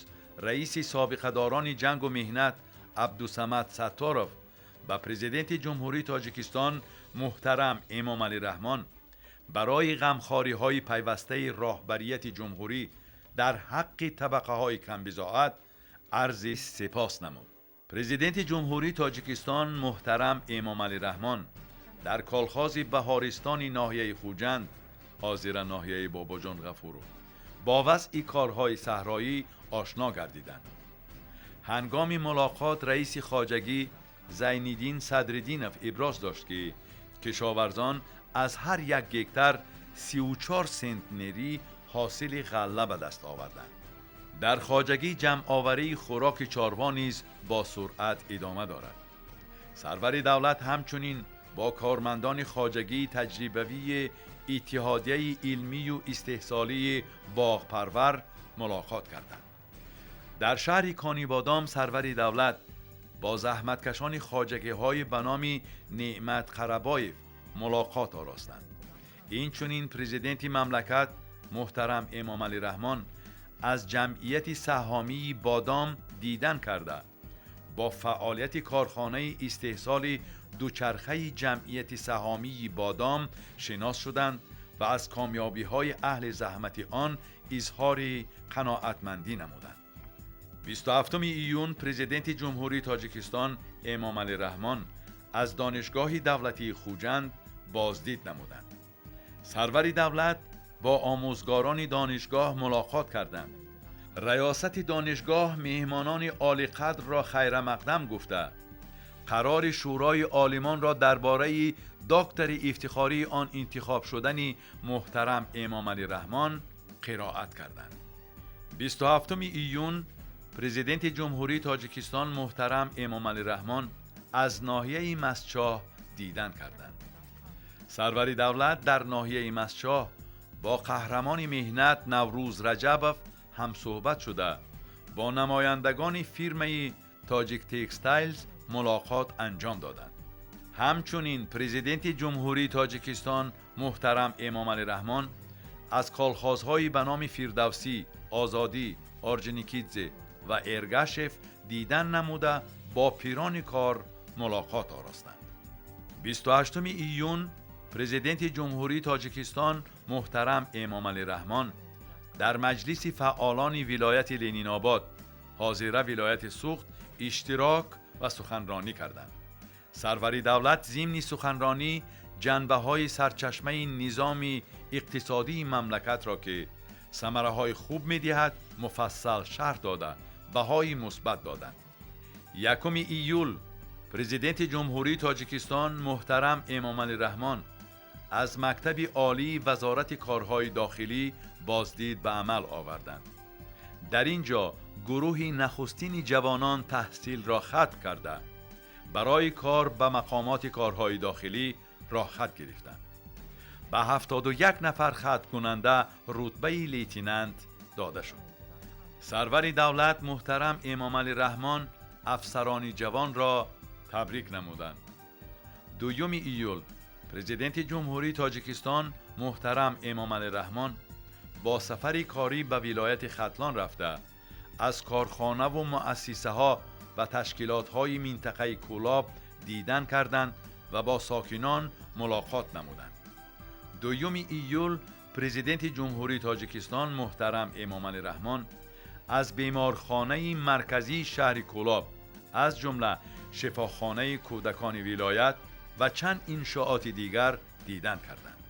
раиси собиқадорони ҷангу меҳнат Абдусамад Сатторов ба Президенти Ҷумҳурии Тоҷикистон муҳтарам Эмомалӣ Раҳмон барои ғамхориҳои пайвастаи роҳбарияти ҷумҳурӣ дар ҳаққи табақаҳои камбизоат арзи сипос намуд. Президенти Ҷумҳурии Тоҷикистон муҳтарам Эмомалӣ Раҳмон дар колхози Баҳористони ноҳияи Хуҷанд, ҳозира ноҳияи Бобоҷон Ғафуров, бо вазъи корҳои саҳроӣ ошно гардиданд. Ҳангоми мулоқот раиси хоҷагӣ Зайниддин Садриддинов иброз дошт, ки кишоварзон аз ҳар як гектар 34 сентнерӣ ҳосили ғалла ба даст оварданд. Дар хоҷагӣ ҷамъоварии хӯроки чорво низ бо суръат идома дорад. Сарвари давлат ҳамчунин бо кормандони хоҷагии таҷрибавии Иттиҳодияи илмию истеҳсолии Боғпарвар мулоқот карданд. Дар шаҳри Конибодом сарвари давлат бо заҳматкашони хоҷагиҳои ба номи Неъмат Қарабоев мулоқот оростанд. Инчунин президенти мамлакат муҳтарам Эмомалӣ Раҳмон аз ҷамъияти саҳомии Бодом дидан карда, бо фаъолияти корхонаи истеҳсоли дучархаи ҷамъияти саҳомии Бодом шинос шуданд ва аз комёбиҳои аҳли заҳмати он изҳори қаноатмандӣ намуданд. 27 июн Президенти Ҷумҳурии Тоҷикистон Эмомалӣ Раҳмон аз Донишгоҳи давлатии Хуҷанд боздид намуданд. Сарвари давлат бо омӯзгорони донишгоҳ мулоқот карданд. Раёсати донишгоҳ меҳмонони олиқадрро хайрамақдам гуфта, қарори Шӯрои олимонро дар бораи доктори ифтихории он интихоб шудани муҳтарам Эмомалӣ Раҳмон қироат карданд. 27 июн Президенти Ҷумҳурии Тоҷикистон муҳтарам Эмомалӣ Раҳмон аз ноҳияи Мастчоҳ дидан карданд. Сарвари давлат дар ноҳияи Мастчоҳ бо қаҳрамони меҳнат Наврӯз Раҷабов ҳамсӯҳбат шуда, бо намояндагони фирмаи Тоҷик Текстайлз мулоқот анҷом доданд. Ҳамчунин Президенти Ҷумҳурии Тоҷикистон муҳтарам Эмомалӣ Раҳмон аз колхозҳои ба номи Фирдавсӣ, Озодӣ, Орҷоникидзе ва Эргашев дидан намуда, бо пирони кор мулоқот оростанд. 28 июн Президенти Ҷумҳурии Тоҷикистон муҳтарам Эмомалӣ Раҳмон дар маҷлиси фаъолони вилояти Ленинобод, ҳозира вилояти Суғд, иштирок ва суханронӣ карданд. Сарвари давлат зимни суханронӣ ҷанбаҳои сарчашмаи низоми иқтисодии мамлакатро, ки самараҳои хуб медиҳад, муфассал шарҳ дода, баҳои мусбат доданд. 1 июл Президенти Ҷумҳурии Тоҷикистон муҳтарам Эмомалӣ Раҳмон аз мактаби олии Вазорати корҳои дохилӣ боздид ба амал оварданд. Дар ин ҷо гурӯҳи нахустини ҷавонон таҳсилро хатм карда, барои кор ба мақомоти корҳои дохилӣ роҳхат гирифтанд. Ба 71 нафар хатмкунанда рутбаи лейтенант дода шуд. Сарвари давлат муҳтарам Эмомалӣ Раҳмон афсарони ҷавонро табрик намуданд. 2 июл Президенти Ҷумҳурии Тоҷикистон муҳтарам Эмомалӣ Раҳмон бо сафари корӣ ба вилояти Хатлон рафта, аз корхонаву муассисаҳо ва ташкилотҳои минтақаи Кӯлоб дидан карданд ва бо сокинон мулоқот намуданд. 2 июл Президенти Ҷумҳурии Тоҷикистон муҳтарам Эмомалӣ Раҳмон аз беморхонаи марказии шаҳри Кӯлоб, аз ҷумла шифохонаи кӯдакони вилоят ва чанд иншооти дигар дидан карданд.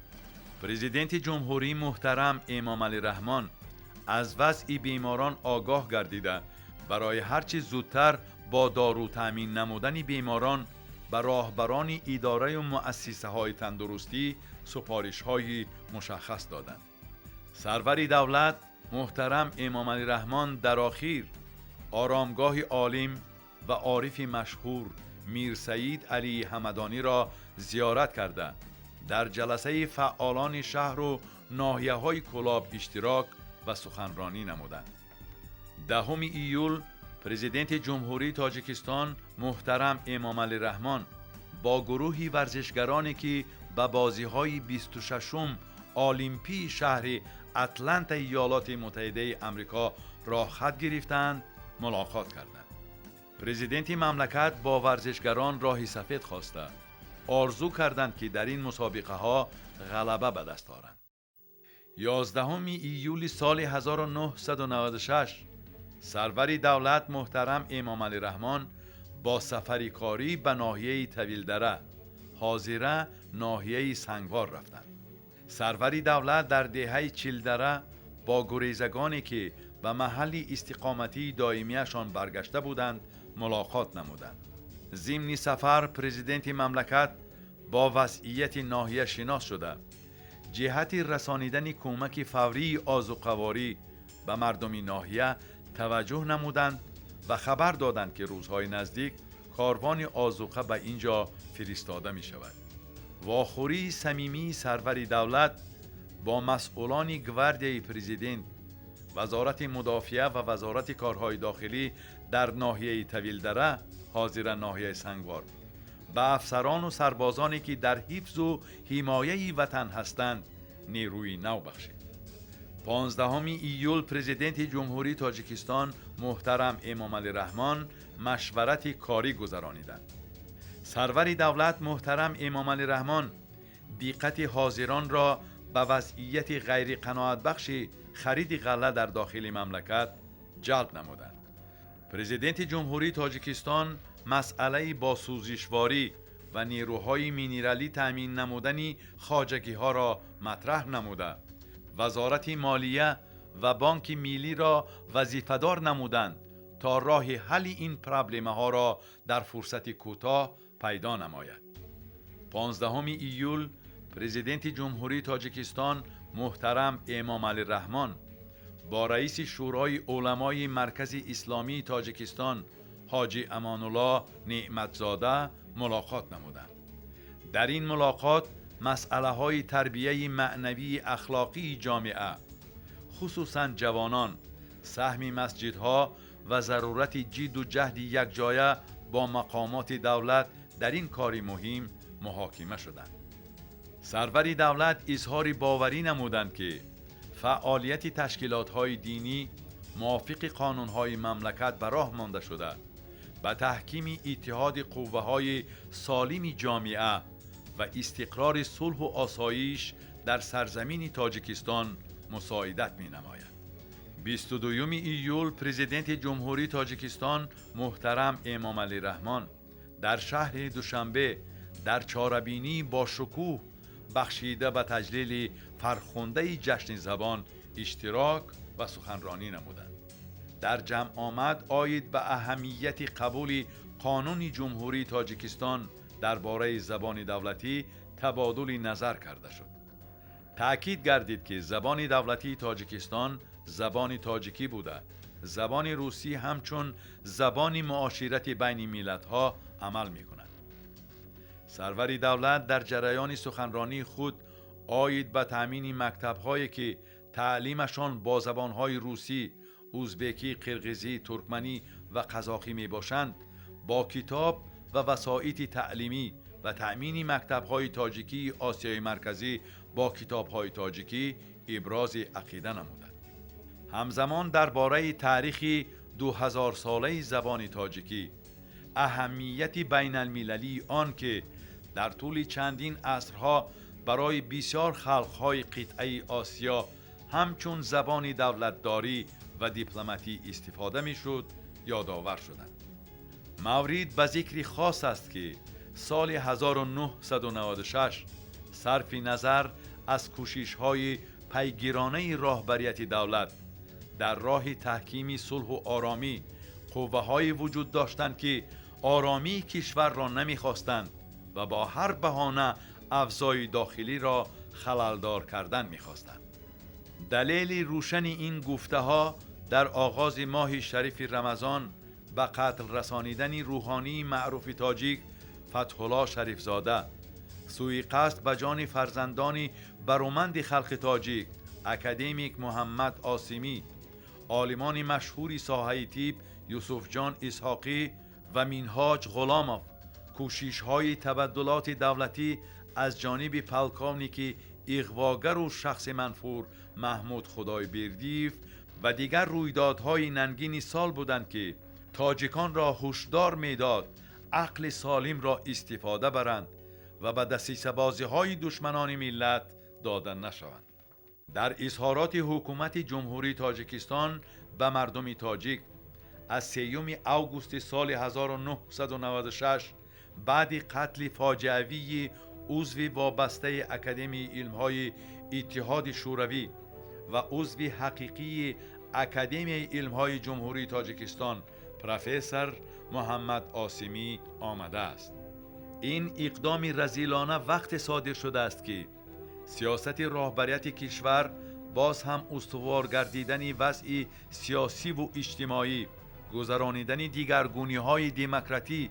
Президенти Ҷумҳурӣ муҳтарам Эмомалӣ Раҳмон аз вазъи беморон огоҳ гардида, барои ҳарчи зудтар бо дору таъмин намудани беморон ба роҳбарони идораю муассисаҳои тандурустӣ супоришҳои мушаххас доданд. Сарвари давлат муҳтарам Эмомалӣ Раҳмон дар охир оромгоҳи олим ва орифи машҳур Мирсаид Алии Ҳамадониро зиёрат карда, дар ҷаласаи фаъолони шаҳру ноҳияҳои Кӯлоб иштирок ва суханронӣ намуданд. 10 июл Президенти Ҷумҳурии Тоҷикистон муҳтарам Эмомалӣ Раҳмон бо гурӯҳи варзишгароне, ки ба бозиҳои 26-ум Олимпии шаҳри Атлантаи Иёлоти Муттаҳидаи Амрико роҳхат гирифтаанд, мулоқот карданд. Президенти мамлакат бо варзишгарон роҳи сафед хоста, орзу карданд, ки дар ин мусобиқаҳо ғалаба ба даст оранд. 11 июли соли 1996 сарвари давлат муҳтарам Эмомалӣ Раҳмон бо сафари корӣ ба ноҳияи Тавилдара, ҳозира ноҳияи Сангвор, рафтанд. Сарвари давлат дар деҳаи Чилдара бо гурезагоне, ки ба маҳалли истиқоматии доимияшон баргашта буданд, мулоқот намуданд. Зимни сафар президенти мамлакат бо вазъияти ноҳия шинос шуда, ҷиҳати расонидани кӯмаки фаврии озуқаворӣ ба мардуми ноҳия таваҷҷӯҳ намуданд ва хабар доданд, ки рӯзҳои наздик корвони озуқа ба ин ҷо фиристода мешавад. Вохӯрии самимии сарвари давлат бо масъулони гвардияи президент, Вазорати мудофиа ва Вазорати корҳои дохилӣ дар ноҳияи Тавилдара, ҳозира ноҳияи Сангвор, ба афсарону сарбозоне, ки дар ҳифзу ҳимояи ватан ҳастанд, нерӯи нав бахшид. 15 июл Президенти Ҷумҳурии Тоҷикистон муҳтарам Эмомалӣ Раҳмон машварати корӣ гузарониданд. Сарвари давлат муҳтарам Эмомалӣ Раҳмон диққати ҳозиронро ба вазъияти ғайриқаноатбахши хариди ғалла дар дохили мамлакат ҷалб намуданд. Президенти Ҷумҳурии Тоҷикистон масъалаи бо сӯзишворӣ ва нерӯҳои минералӣ таъмин намудани хоҷагиҳоро матраҳ намуда, Вазорати молия ва Бонки Миллиро вазифадор намуданд, то роҳи ҳалли ин проблемаҳоро дар фурсати кӯтоҳ пайдо намояд. 15 июл Президенти Ҷумҳурии Тоҷикистон муҳтарам Эмомалӣ Раҳмон бо раиси Шӯрои уламои Маркази Исломии Тоҷикистон ҳоҷӣ Амонулло Неъматзода мулоқот намуданд. Дар ин мулоқот масъалаҳои тарбияи маънавии ахлоқии ҷомеа, хусусан ҷавонон, саҳми масҷидҳо ва зарурати ҷидду ҷаҳди якҷоя бо мақомоти давлат дар ин кори муҳим муҳокима шуданд. Сарвари давлат изҳори боварӣ намуданд, ки фаъолияти ташкилотҳои динӣ мувофиқи қонунҳои мамлакат ба роҳ монда шуда, ба таҳкими иттиҳоди қувваҳои солими ҷомеа ва истиқрори сулҳу осоиш дар сарзамини Тоҷикистон мусоидат менамояд. 22 июл Президенти Ҷумҳурии Тоҷикистон муҳтарам Эмомалӣ Раҳмон дар шаҳри Душанбе дар чорабинии бошукӯҳ, бахшида ба таҷлили фархундаи ҷашни забон, иштирок ва суханронӣ намуданд. Дар ҷамъомад оид ба аҳамияти қабули Қонуни Ҷумҳурии Тоҷикистон дар бораи забони давлатӣ табодули назар карда шуд. Таъкид гардид, ки забони давлатии Тоҷикистон забони тоҷикӣ буда, забони русӣ ҳамчун забони муоширати байни миллатҳо амал мекунад. Сарвари давлат дар ҷараёни суханронии худ оид ба таъмини мактабҳое, ки таълимашон бо забонҳои русӣ, узбекӣ, қирғизӣ, туркманӣ ва қазоқӣ мебошанд, бо китоб ва васоити таълимӣ ва таъмини мактабҳои тоҷикии Осиёи Марказӣ бо китобҳои тоҷикӣ ибрози ақида намуданд. Ҳамзамон дар бораи таърихи 2000-солаи забони тоҷикӣ, аҳамияти байналмилалии он, ки дар тӯли чандин асрҳо барои бисёр халқҳои қитъаи Осиё ҳамчун забони давлатдорӣ ва дипломатӣ истифода мешуд, ёдовар шуданд. Маврид ба зикри хос аст, ки соли 1996 сарфи назар аз кӯшишҳои пайгиронаи роҳбарияти давлат дар роҳи таҳкими сулҳу оромӣ, Қувваҳое вуҷуд доштанд, ки оромии кишварро намехостанд ва бо ҳар баҳона авзои дохилиро халалдор кардан мехостанд. Далели рӯшани ин гуфтаҳо дар оғози моҳи шарифи Рамазон ба қатл расонидани рӯҳонии маъруфи тоҷик Фатҳулло Шарифзода, суиқасд ба ҷони фарзандони бароманди халқи тоҷик академик Муҳаммад Осимӣ, олимони машҳури соҳаи тиб Юсуфҷон Исҳоқӣ ва Минҳоҷ Ғуломов, кӯшишҳои табаддулоти давлатӣ аз ҷониби полковники иғвогару шахси манфур Маҳмуд Худойбердиев ва дигар рӯйдодҳои нангини сол буданд, ки тоҷиконро ҳушдор медод ақли солимро истифода баранд ва ба дасисабозиҳои душманони миллат дода нашаванд. Дар изҳороти ҳукумати Ҷумҳурии Тоҷикистон ба мардуми тоҷик аз 3 августи соли 1996 баъди қатли фоҷиавии узви вобастаи Академияи илмҳои Иттиҳоди Шӯравӣ ва узви ҳақиқии Академияи илмҳои Ҷумҳурии Тоҷикистон профессор Муҳаммад Осимӣ омадааст. Ин иқдоми разилона вақте содир шудааст, ки сиёсати роҳбарияти кишвар боз ҳам устувор гардидани вазъи сиёсиву иҷтимоӣ, гузаронидани дигаргуниҳои демократӣ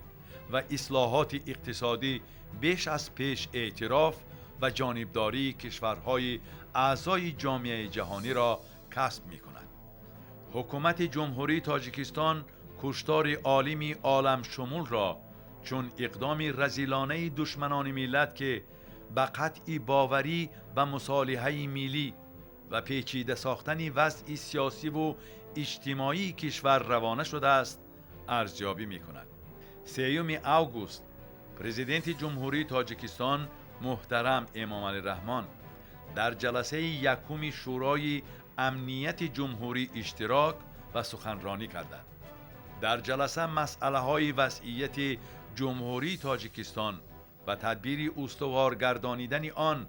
ва ислоҳоти иқтисодӣ беш аз пеш эътироф ва ҷонибдории кишварҳои аъзои ҷомеаи ҷаҳониро касб мекунад. Ҳукумати Ҷумҳурии Тоҷикистон куштори олими оламшумулро чун иқдоми разилонаи душманони миллат, ки ба қатъи боварӣ ба мусолиҳаи миллӣ ва печида сохтани вазъи сиёсиву иҷтимоии кишвар равона шудааст, арзёбӣ мекунад. 3 август Президенти Ҷумҳурии Тоҷикистон муҳтарам Эмомалӣ Раҳмон дар ҷаласаи якуми Шӯрои Амнияти Ҷумҳурӣ иштирок ва суханронӣ карданд. Дар ҷаласа масъалаҳои вазъияти Ҷумҳурии Тоҷикистон ва тадбири устувор гардонидани он,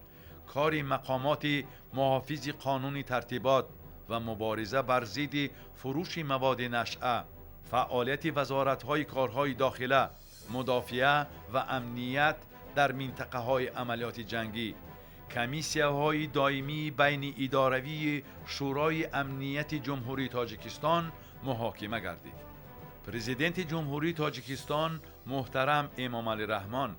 кори мақомоти муҳофизи қонуни тартибот ва мубориза бар зидди фурӯши маводи нашъа, фаъолияти вазоратҳои корҳои дохила, мудофиа ва амният дар минтақаҳои амалиёти ҷангӣ, комиссияҳои доимии байниидоравии Шӯрои Амнияти Ҷумҳурии Тоҷикистон муҳокима гардид. Президенти Ҷумҳурии Тоҷикистон муҳтарам Эмомалӣ Раҳмон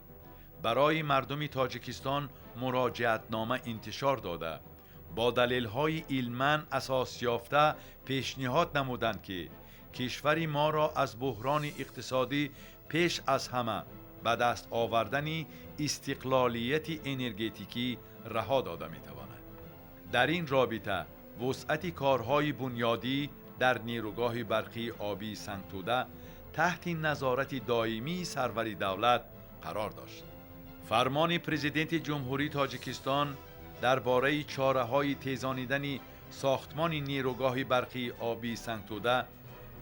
барои мардуми Тоҷикистон муроҷиатнома интишор дода, бо далелҳои илман асосёфта пешниҳод намуданд, ки кишвари моро аз буҳрони иқтисодӣ пеш аз ҳама ба даст овардани истиқлолияти энергетикӣ раҳо дода метавонад. Дар ин робита вусъати корҳои бунёдӣ дар нерӯгоҳи барқии обии Сангтӯда таҳти назорати доимии сарвари давлат қарор дошт. Фармони Президенти Ҷумҳурии Тоҷикистон дар бораи чораҳои тезонидани сохтмони нерӯгоҳи барқии обии Сангтӯда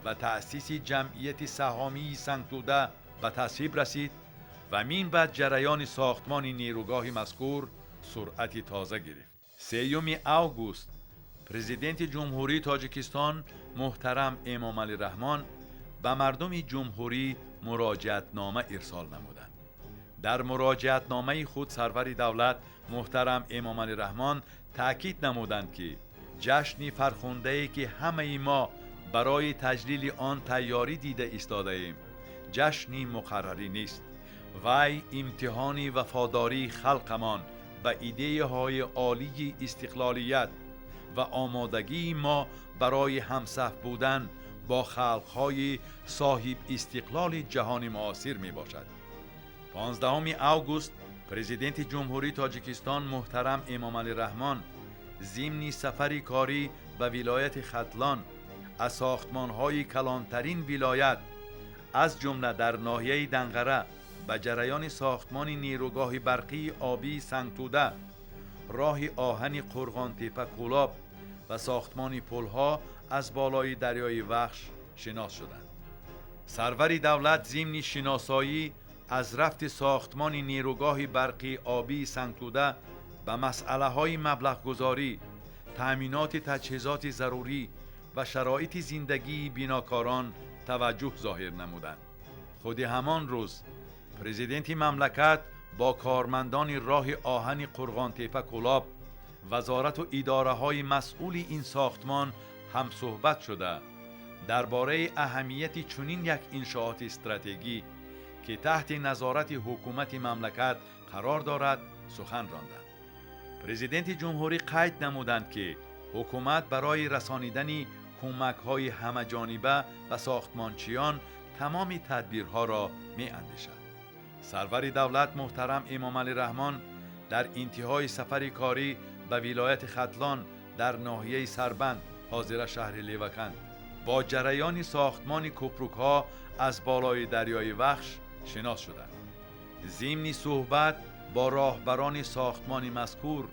ва таъсиси ҷамъияти саҳомии Сангтӯда ба тасвиб расид ва мин баъд ҷараёни сохтмони нерӯгоҳи мазкур суръати тоза гирифт. 3 август Президенти Ҷумҳурии Тоҷикистон муҳтарам Эмомалӣ Раҳмон ба мардуми ҷумҳурӣ муроҷиатнома ирсол намуданд. Дар муроҷиатномаи худ сарвари давлат муҳтарам Эмомалӣ Раҳмон таъкид намуданд, ки ҷашни фархундае, ки ҳамаи мо барои таҷлили он тайёрӣ дида истодаем, ҷашни муқаррарӣ нест. Вай имтиҳони вафодории халқамон ба идеяҳои олии истиқлолият ва омодагии мо барои ҳамсаф будан бо халқҳои соҳибистиқлоли ҷаҳони муосир мебошад. 15 август Президенти Ҷумҳурии Тоҷикистон муҳтарам Эмомалӣ Раҳмон зимни сафари корӣ ба вилояти Хатлон аз сохтмонҳои калонтарин вилоят, аз ҷумла дар ноҳияи Данғара ба ҷараёни сохтмони нерӯгоҳи барқии обии Сангтӯда, роҳи оҳани Қурғонтепа Кӯлоб ва сохтмони пулҳо аз болои дарёи Вахш шинос шуданд. Сарвари давлат зимни шиносоӣ аз рафти сохтмони нерӯгоҳи барқии обии Сангтӯда ба масъалаҳои маблағгузорӣ, таъминоти таҷҳизоти зарурӣ ва шароити зиндагии бинокорон таваҷҷӯҳ зоҳир намуданд. Худи ҳамон рӯз президенти мамлакат бо кормандони роҳи оҳани Қурғонтепа-Кӯлоб, вазорату идораҳои масъули ин сохтмон ҳамсӯҳбат шуда, дар бораи аҳамияти чунин як иншооти стратегӣ, ки таҳти назорати ҳукумати мамлакат қарор дорад, сухан ронданд. Президенти ҷумҳурӣ қайд намуданд, ки ҳукумат барои расонидани кӯмакҳои ҳамаҷониба ба сохтмончиён тамоми тадбирҳоро меандешад. Сарвари давлат муҳтарам Эмомалӣ Раҳмон дар интиҳои сафари корӣ ба вилояти Хатлон дар ноҳияи Сарбанд, ҳозира шаҳри Леваканд, бо ҷараёни сохтмони кӯпрукҳо аз болои дарёи Вахш шинос шуданд. Зимни суҳбат бо роҳбарони сохтмони мазкур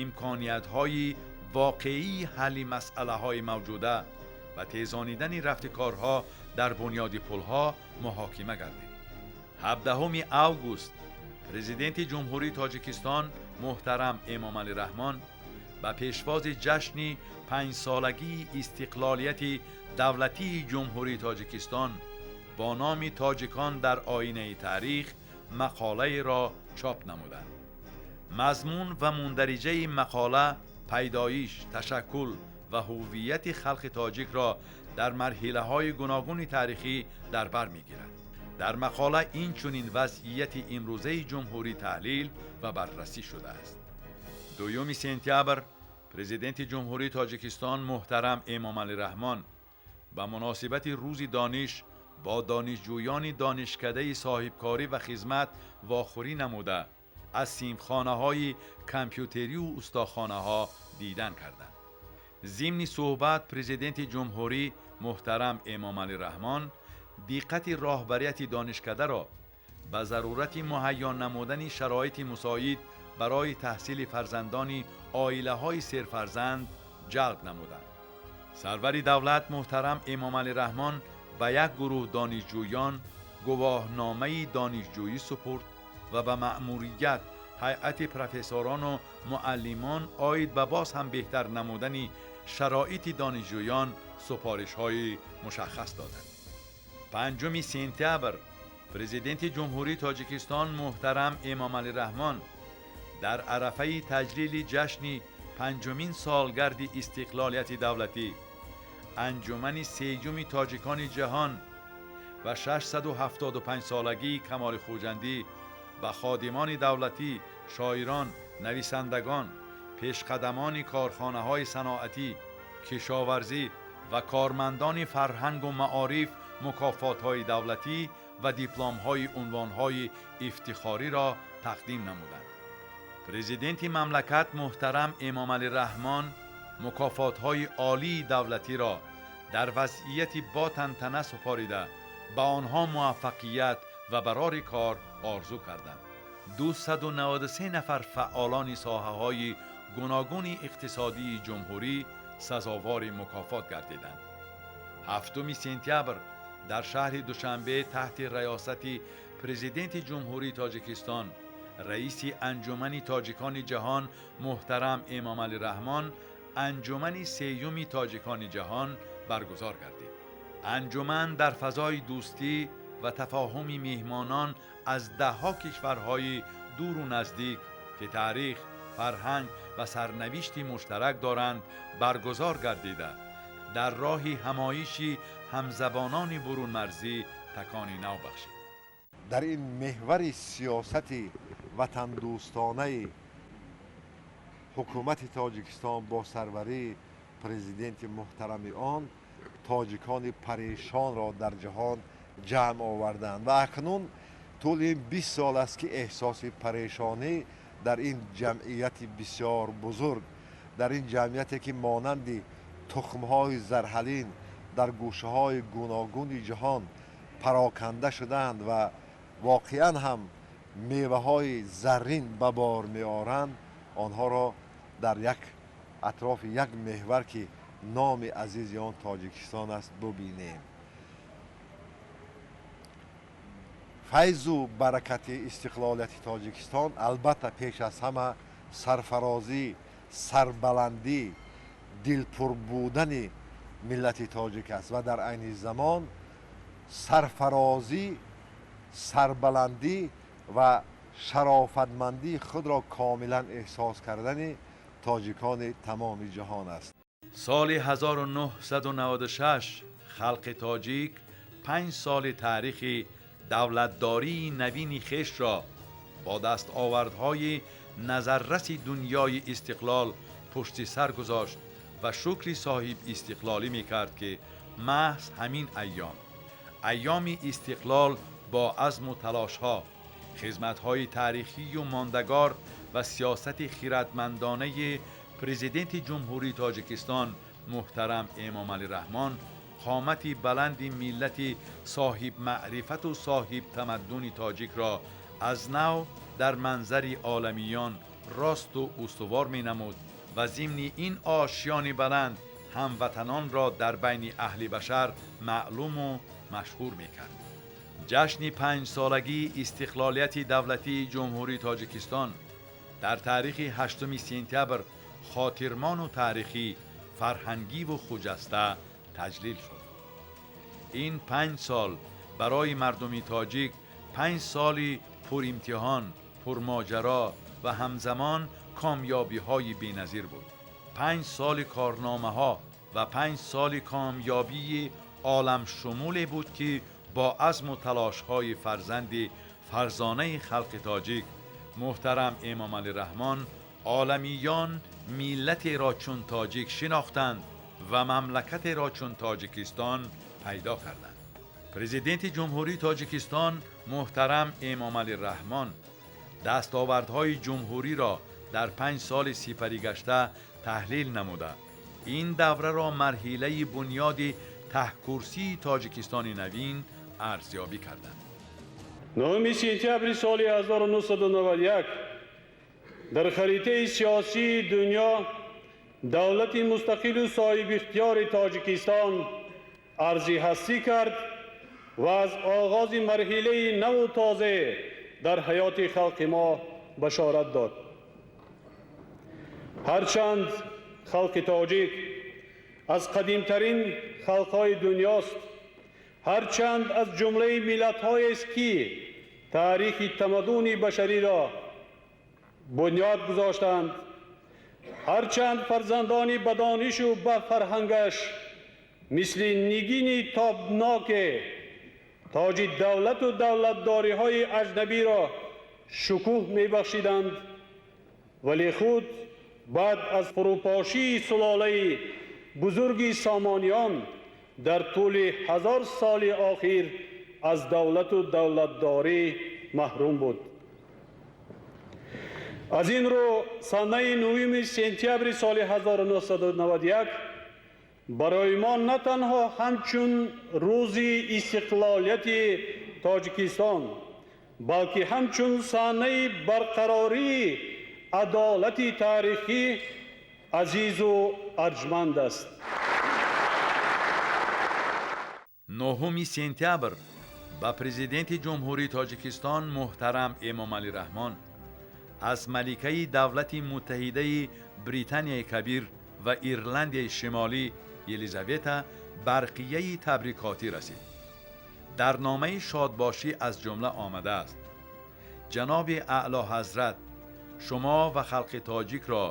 имкониятҳои воқеии ҳалли масъалаҳои мавҷуда ва тезонидани рафти корҳо дар бунёди пулҳо муҳокима гардид. 17 август президенти Ҷумҳурии Тоҷикистон муҳтарам Эмомалӣ Раҳмон ба пешвози ҷашни панҷсолагии истиқлолияти давлатии Ҷумҳурии Тоҷикистон бо номи «Тоҷикон дар оинаи таърих» мақолаеро чоп намуданд. Мазмун ва мундариҷаи мақола пайдоиш, ташаккул ва ҳуввияти халқи тоҷикро дар марҳилаҳои гуногуни таърихӣ дар бар мегирад. Дар мақола инчунин вазъияти имрӯзаи ҷумҳурӣ таҳлил ва баррасӣ шудааст. 2 сентябр президенти Ҷумҳурии Тоҷикистон муҳтарам Эмомалӣ Раҳмон ба муносибати Рӯзи дониш бо донишҷӯёни донишкадаи соҳибкорӣ ва хизмат вохӯрӣ намуда, аз синфхонаҳои компютерию устохонаҳо дидан карданд. Зимни суҳбат президенти ҷумҳурӣ муҳтарам Эмомалӣ Раҳмон диққати роҳбарияти донишкадаро ба зарурати муҳайё намудани шароити мусоид барои таҳсили фарзандони оилаҳои серфарзанд ҷалб намуданд. Сарвари давлат муҳтарам Эмомалӣ Раҳмон ба як гурӯҳ донишҷӯён гувоҳномаи донишҷӯӣ супурд ва ба маъмурият, ҳайати профессорону муаллимон оид ба боз ҳам беҳтар намудани шароити донишҷӯён супоришҳои мушаххас доданд. 5 сентябр президенти Ҷумҳурии Тоҷикистон муҳтарам Эмомалӣ Раҳмон дар арафаи таҷлили ҷашни панҷумин солгарди истиқлолияти давлатӣ, анҷумани сеюми тоҷикони ҷаҳон ва 675 солагии Камоли Хуҷандӣ ба ходимони давлатӣ, шоирон, нависандагон, пешқадамони корхонаҳои саноатӣ, кишоварзӣ ва кормандони фарҳангу маориф мукофотҳои давлатӣ ва дипломҳои унвонҳои ифтихориро тақдим намуданд. Президенти мамлакат муҳтарам Эмомалӣ Раҳмон мукофотҳои олии давлатиро дар вазъияти бо тантана супорида, ба онҳо муваффақият ва барори кор орзу карданд. 293 нафар фаъолони соҳаҳои гуногуни иқтисодии ҷумҳурӣ сазовори мукофот гардиданд. 7 сентябр дар шаҳри Душанбе таҳти раёсати президенти Ҷумҳурии Тоҷикистон, раиси Анҷумани тоҷикони ҷаҳон муҳтарам Эмомалӣ Раҳмон анҷумани сеюми тоҷикони ҷаҳон баргузор гардид. Анҷуман дар фазои дӯстӣ ва тафоҳуми меҳмонон аз даҳҳо кишварҳои дуру наздик, ки таърих, фарҳанг ва сарнавишти муштарак доранд, баргузор гардида, дар роҳи ҳамоиши ҳамзабонони бурунмарзӣ такони нав бахшид. Дар ин меҳвари сиёсати ватандӯстонаи ҳукумати Тоҷикистон бо сарварии президенти муҳтарами он тоҷикони парешонро дар ҷаҳон ҷамъ оварданд ва акнун тӯли ин 20 сол аст, ки эҳсоси парешонӣ дар ин ҷамъияти бисёр бузург, дар ин ҷамъияте, ки монанди тухмҳои зарҳалин дар гӯшаҳои гуногуни ҷаҳон пароканда шудаанд ва воқеан ҳам меваҳои заррин ба бор меоранд, онҳоро дар як атрофи як меҳвар, ки номи азизи он Тоҷикистон аст, бубинем. Файзу баракати истиқлолияти Тоҷикистон албатта пеш аз ҳама сарфарозӣ, сарбаландӣ, дилпур будани миллати тоҷик аст ва дар айни замон Сарфарозӣ, сарбаландӣ ва шарофатмандии худро комилан эҳсос кардани тоҷикони тамоми ҷаҳон аст. Соли 1996 халқи тоҷик 5 соли таърихи давлатдории навини хешро бо дастовардҳои назарраси дунёи истиқлол пушти сар гузошт ва шукри соҳиб истиқлолӣ мекард, ки маҳз ҳамин айём, айёми истиқлол, бо азму талошҳо, хизматҳои таърихию мондагор ва сиёсати хиратмандонаи президенти Ҷумҳурии Тоҷикистон муҳтарам Эмомалӣ Раҳмон қомати баланди миллати соҳибмаърифату соҳибтамаддуни тоҷикро аз нав дар манзари оламиён росту устувор менамуд ва зимни ин ошёни баланд ҳамватанонро дар байни аҳли башар маълуму машҳур мекард. Ҷашни 5-солагии истиқлолияти давлатии Ҷумҳурии Тоҷикистон дар таърихи 8 сентябр хотирмону таърихӣ, фарҳангиву хуҷаста таҷлил шуд. Ин 5 сол барои мардуми тоҷик 5 соли пуримтиҳон, пурмоҷаро ва ҳамзамон комёбиҳои беназир буд. 5 соли корномаҳо ва 5 соли комёбии оламшумуле буд, ки бо азму талошҳои фарзанди фарзонаи халқи тоҷик муҳтарам Эмомалӣ Раҳмон оламиён миллатеро чун тоҷик шинохтанд ва мамлакатеро чун Тоҷикистон пайдо карданд. Президенти Ҷумҳурии Тоҷикистон муҳтарам Эмомалӣ Раҳмон дастовардҳои ҷумҳуриро дар 5 соли сипаригашта таҳлил намуда, ин давраро марҳилаи бунёди таҳкурсии Тоҷикистони навин арзёбӣ карданд. 9 сентябри соли 1991 дар харитаи сиёсии дунё давлати мустақилу соҳибихтиёри Тоҷикистон арзи ҳастӣ кард ва аз оғози марҳилаи наву тозе дар ҳаёти халқи мо башорат дод. Ҳарчанд халқи тоҷик аз қадимтарин халқҳои дунёст, ҳарчанд аз ҷумлаи миллатҳоест, ки таърихи тамаддуни башариро бунёд гузоштанд, ҳарчанд фарзандони ба донишу ба фарҳангаш мисли нигини тобноке тоҷи давлату давлатдориҳои аҷнабиро шукӯҳ мебахшиданд, вале худ баъд аз фурӯпошии сулолаи бузурги Сомониён дар тӯли 1000 соли охир аз давлату давлатдорӣ маҳрум буд. Аз ин рӯ санаи 9 сентябри соли 1991 барои мо на танҳо ҳамчун рӯзи истиқлолияти Тоҷикистон, балки ҳамчун саҳнаи барқарории адолати таърихӣ азизу арҷманд аст. 9 сентябр ба президенти Ҷумҳурии Тоҷикистон муҳтарам Эмомалӣ Раҳмон аз маликаи давлати Муттаҳидаи Британияи Кабир ва Ирландияи Шимолӣ Елизавета барқияи табрикотӣ расид. Дар номаи шодбошӣ аз ҷумла омадааст: ҷаноби Аълоҳазрат, шумо ва халқи тоҷикро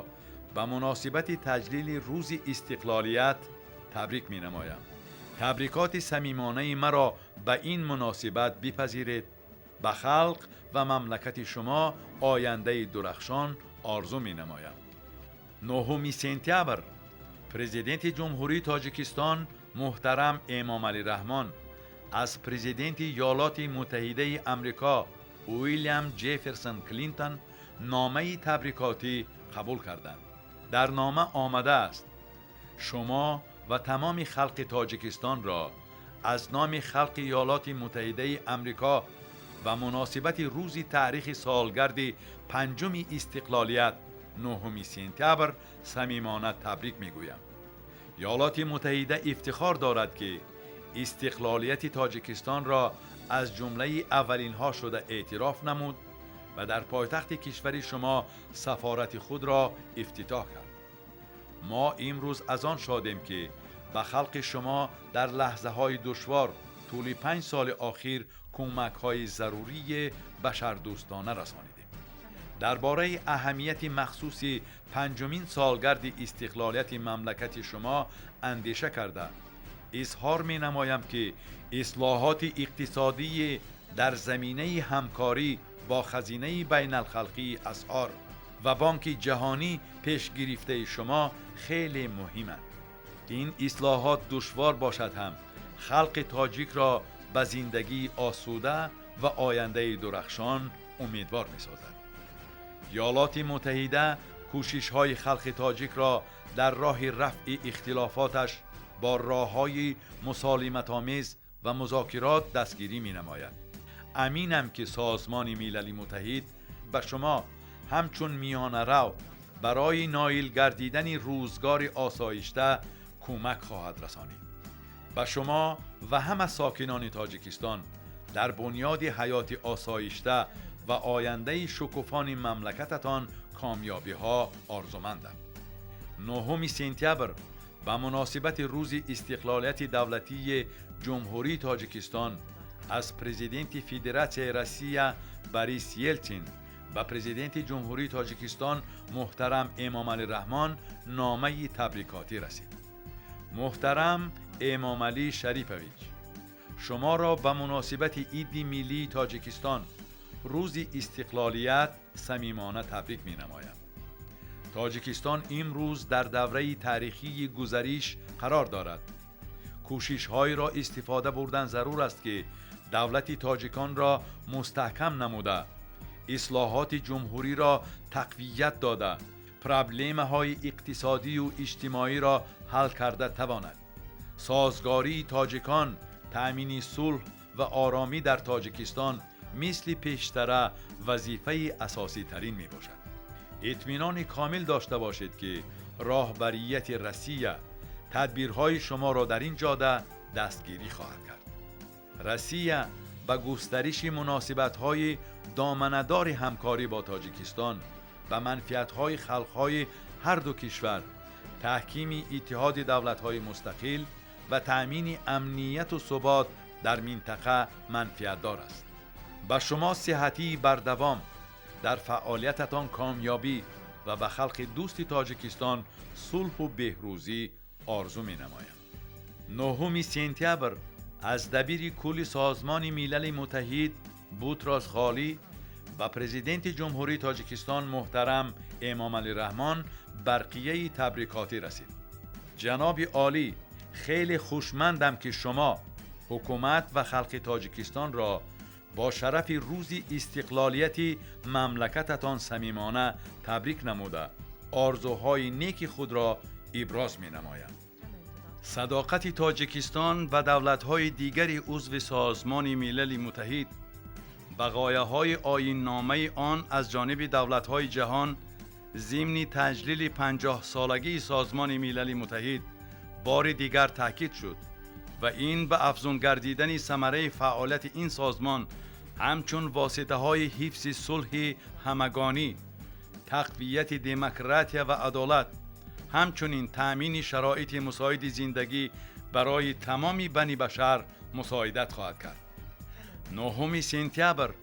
ба муносибати таҷлили рӯзи истиқлолият табрик менамоям. Табрикоти самимонаи маро ба ин муносибат бипазиред. Ба халқ ва мамлакати шумо ояндаи дурахшон орзу менамоям. 9 сентябр президенти Ҷумҳурии Тоҷикистон муҳтарам Эмомалӣ Раҳмон аз президенти Иёлоти Муттаҳидаи Амрико Уилям Ҷефферсон Клинтон номаи табрикотӣ қабул карданд. Дар нома омадааст: шумо ва тамоми халқи Тоҷикистонро аз номи халқи Иёлоти Муттаҳидаи Амрико ба муносибати рӯзи таърихи солгарди 5-уми истиқлолият 9 сентябр самимона табрик мегӯям. Иёлоти Муттаҳида ифтихор дорад, ки истиқлолияти Тоҷикистонро аз ҷумлаи аввалинҳо шуда эътироф намуд ва дар пойтахти кишвари шумо сафорати худро ифтитоҳ кард. Мо имрӯз аз он шодем, ки ба халқи шумо дар лаҳзаҳои душвор طول 5 سال اخیر کمک‌های ضروری بشردوستانه رسانیدیم. درباره اهمیت مخصوص 5مین سالگرد استقلالیت مملکت شما اندیشه کرده اظهار می نمایم که اصلاحات اقتصادی در زمینه همکاری با خزینه بین الخلقی اسعار و بانک جهانی پیش گرفته شما خیلی مهم است. این اصلاحات دشوار باشد هم خلق تاجیک را به زندگی آسوده و آینده درخشان امیدوار می سازد. ایالات متحده کوشش های خلق تاجیک را در راه رفع اختلافاتش با راه‌های مسالمت‌آمیز و مذاکرات دستگیری می‌نماید. امینم که سازمان ملل متحد به شما همچون میانه‌رو برای نایل گردیدن روزگار آسایشته کمک خواهد رسانید. به شما و همه ساکنان تاجیکستان در بنیاد حیات آسایشته و آینده شکوفان مملکتتان کامیابی‌ها آرزومندم. 9 سپتامبر به مناسبت روز استقلالیت دولتی جمهوری تاجیکستان از پرزیدنت فدراسیون روسیه باریس یلتسین و پرزیدنت جمهوری تاجیکستان محترم امامعلی رحمان نامه تبریکاتی رسید. محترم امامعلی شریفویچ، شما را به مناسبت عید ملی تاجیکستان روز استقلالیت صمیمانه تبریک می نمایم. تاجیکستان امروز در دوره تاریخی گذریش قرار دارد. کوشش های را استفاده بردن ضرور است که دولت تاجیکان را مستحکم نموده، اصلاحات جمهوری را تقویت داده، پرابلم های اقتصادی و اجتماعی را حل کرده تواند. سازگاری تاجیکان، تأمین صلح و آرامی در تاجیکستان مثل پیشتره وظیفه اساسی ترین می باشد. اطمینان کامل داشته باشید که راهبریت روسیه تدبیرهای شما را در این جاده دستگیری خواهد کرد. روسیه به گسترش مناسبت‌های دامنه‌دار همکاری با تاجیکستان و منفعت‌های خلق‌های هر دو کشور، تحکیم اتحاد دولت‌های مستقل و تأمین امنیت و ثبات در منطقه منفعت‌دار است. به شما صحتی بردوام، در فعالیتتان کامیابی و به خلق دوست تاجیکستان صلح و بهروزی آرزو می‌نمایم. 9 سپتامبر از دبیر کل سازمان ملل متحد بوتروس غالی و پرزیدنت جمهوری تاجیکستان محترم امامعلی رحمان برقیه تبریکاتی رسید. جناب عالی، خیلی خوشمندم که شما حکومت و خلق تاجیکستان را با شرف روز استقلالیت مملکتتان صمیمانه تبریک نموده آرزوهای نیک خود را ابراز می نمایم. صداقت تاجیکستان و دولت‌های دیگر عضو سازمان ملل متحد به غایه‌های آیین‌نامه آن از جانب دولت‌های جهان ضمن تجلیل 50 سالگی سازمان ملل متحد بار دیگر تاکید شد و این به افزون گردیدن ثمره فعالیت این سازمان همچون واسطه‌های حفظ صلح همگانی، تقویت دموکراتی و عدالت، همچنین تأمین شرایط مساعد زندگی برای تمام بنی بشر مساعدت خواهد کرد. 9 سپتامبر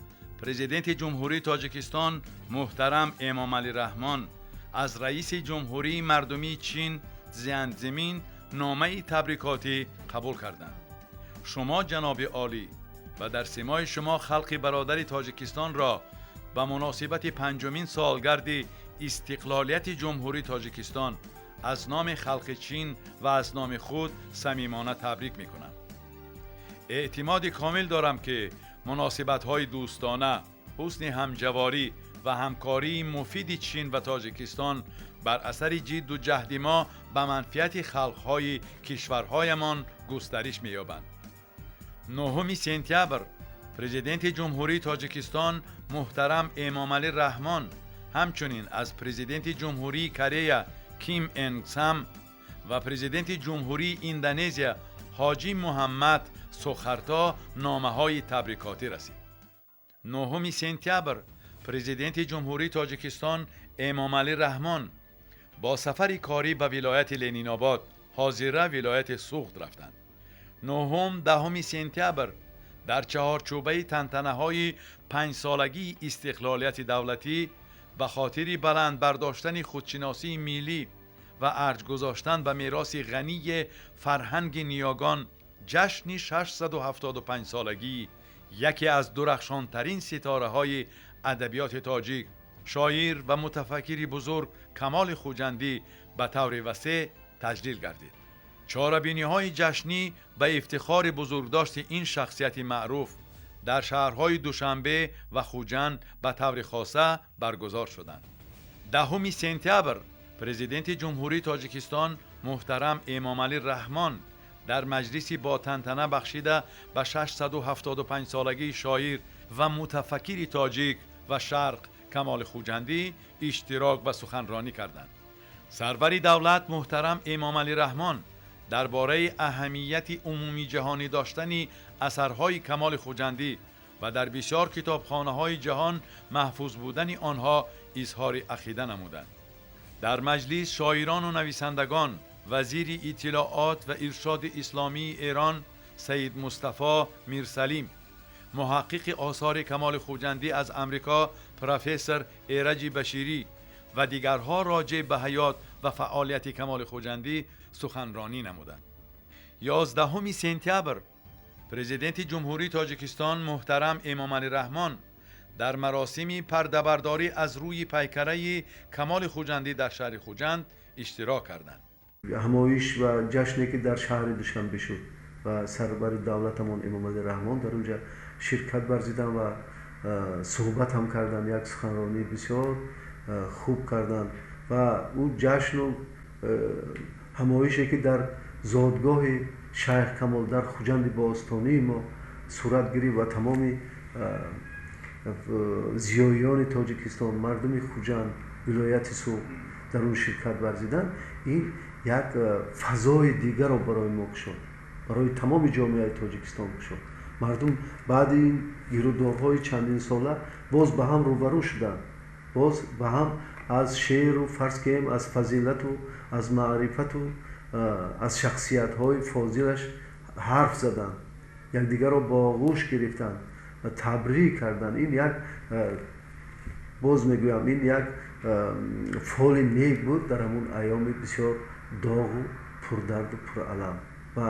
پرزیدنت جمهوری تاجیکستان محترم امامعلی رحمان از رئیس جمهوری مردمی چین زیان زمین نامه تبریکاتی قبول کردند. شما جناب عالی و در سیمای شما خلق برادر تاجیکستان را به مناسبت 5مین سالگرد استقلالیت جمهوری تاجیکستان از نام خلق چین و از نام خود صمیمانه تبریک میکنم. اعتماد کامل دارم که مناسبت‌های دوستانه، حسن همجواری و همکاری مفید چین و تاجیکستان بر اثر جد و جهد ما به منفعت خلق‌های کشورهایمان گسترش می‌یابند. 9 سپتامبر پرزیدنت جمهوری تاجیکستان محترم امامعلی رحمان همچنین از پرزیدنت جمهوری کره کیم انگ سام و پرزیدنت جمهوری اندونزیا حاجی محمد سوخارتا نامه‌های تبریکاتی رسید. 9 سپتامبر پرزیدنت جمهوری تاجیکستان امامعلی رحمان با سفر کاری به ولایت لنین آباد، حاضره ولایت سغد رفتند. 9-10 сентябр дар чаҳорчӯбаи тантанаҳои панҷсолагии истиқлолияти давлатӣ ба хотири баланд бардоштани худшиносии миллӣ ва арҷ гузоштан ба мероси ғании фарҳанги ниёгон ҷашни 675-солагии яке аз дурахшонтарин ситораҳои адабиёти тоҷик, шоир ва мутафаккири бузург Камоли Хуҷандӣ ба таври васеъ таҷлил гардид. Чорабиниҳои ҷашнӣ ба ифтихори бузургдошти ин шахсияти маъруф дар шаҳрҳои Душанбе ва Хуҷанд ба таври хоса баргузор шуданд. 10 сентябр Президенти Ҷумҳурии Тоҷикистон муҳтарам Эмомалӣ Раҳмон дар маҷлиси бо тантана бахшида ба 675-солагии шоир ва мутафаккири тоҷик ва шарқ Камоли Хуҷандӣ иштирок ва суханронӣ карданд. Сарвари давлат муҳтарам Эмомалӣ Раҳмон дар бораи аҳамияти умумиҷаҳонӣ доштани асарҳои Камоли Хуҷандӣ ва дар бисёр китобхонаҳои ҷаҳон маҳфуз будани онҳо изҳори ақида намуданд. Дар маҷлис шоирону нависандагон, вазири иттилоот ва иршоди исломии Эрон Саид Мустафо Мирсалим, муҳаққиқи осори Камоли Хуҷандӣ аз Амрико профессор Эраҷи Баширӣ ва дигарҳо роҷеъ ба ҳаёт ва фаъолияти Камоли Хуҷандӣ суханронӣ намуданд. 11 сентябр Президенти Ҷумҳурии Тоҷикистон муҳтарам Эмомалӣ Раҳмон дар маросими пардабардорӣ аз рӯи пайкараи Камоли Хуҷандӣ дар шаҳри Хуҷанд иштирок карданд. Ҳамоиш ва ҷашне ки дар шаҳри Душанбе шуд ва сарвари давлатамон Эмомалӣ Раҳмон дар онҷа ширкат варзиданд ва суҳбат ҳам карданд, як суханронии бисёр хуб карданд ва ӯ ҷашну ҳамоише ки дар зодгоҳи Шайх Камол дар Хуҷанди бостонии мо сурат гирифт ва тамоми зиёиёни Тоҷикистон, мардуми Хуҷанд, вилояти Суғд дар он ширкат варзиданд, ин як фазои дигарро барои мо кушод, барои тамоми ҷомеаи Тоҷикистон кушод. Мардум баъди ин гирудорҳои чандинсола боз ба ҳам рӯбарӯ шуданд, боз ба ҳам аз шеъру фарз кунем аз фазилату аз маърифату аз шахсиятҳои фозилаш ҳарф заданд, якдигарро бо оғӯш гирифтанд ва табрик карданд. Ин як, боз мегӯям, ин як фоли нек буд дар ҳамун айёми бисёр доғу пурдарду пуралам ва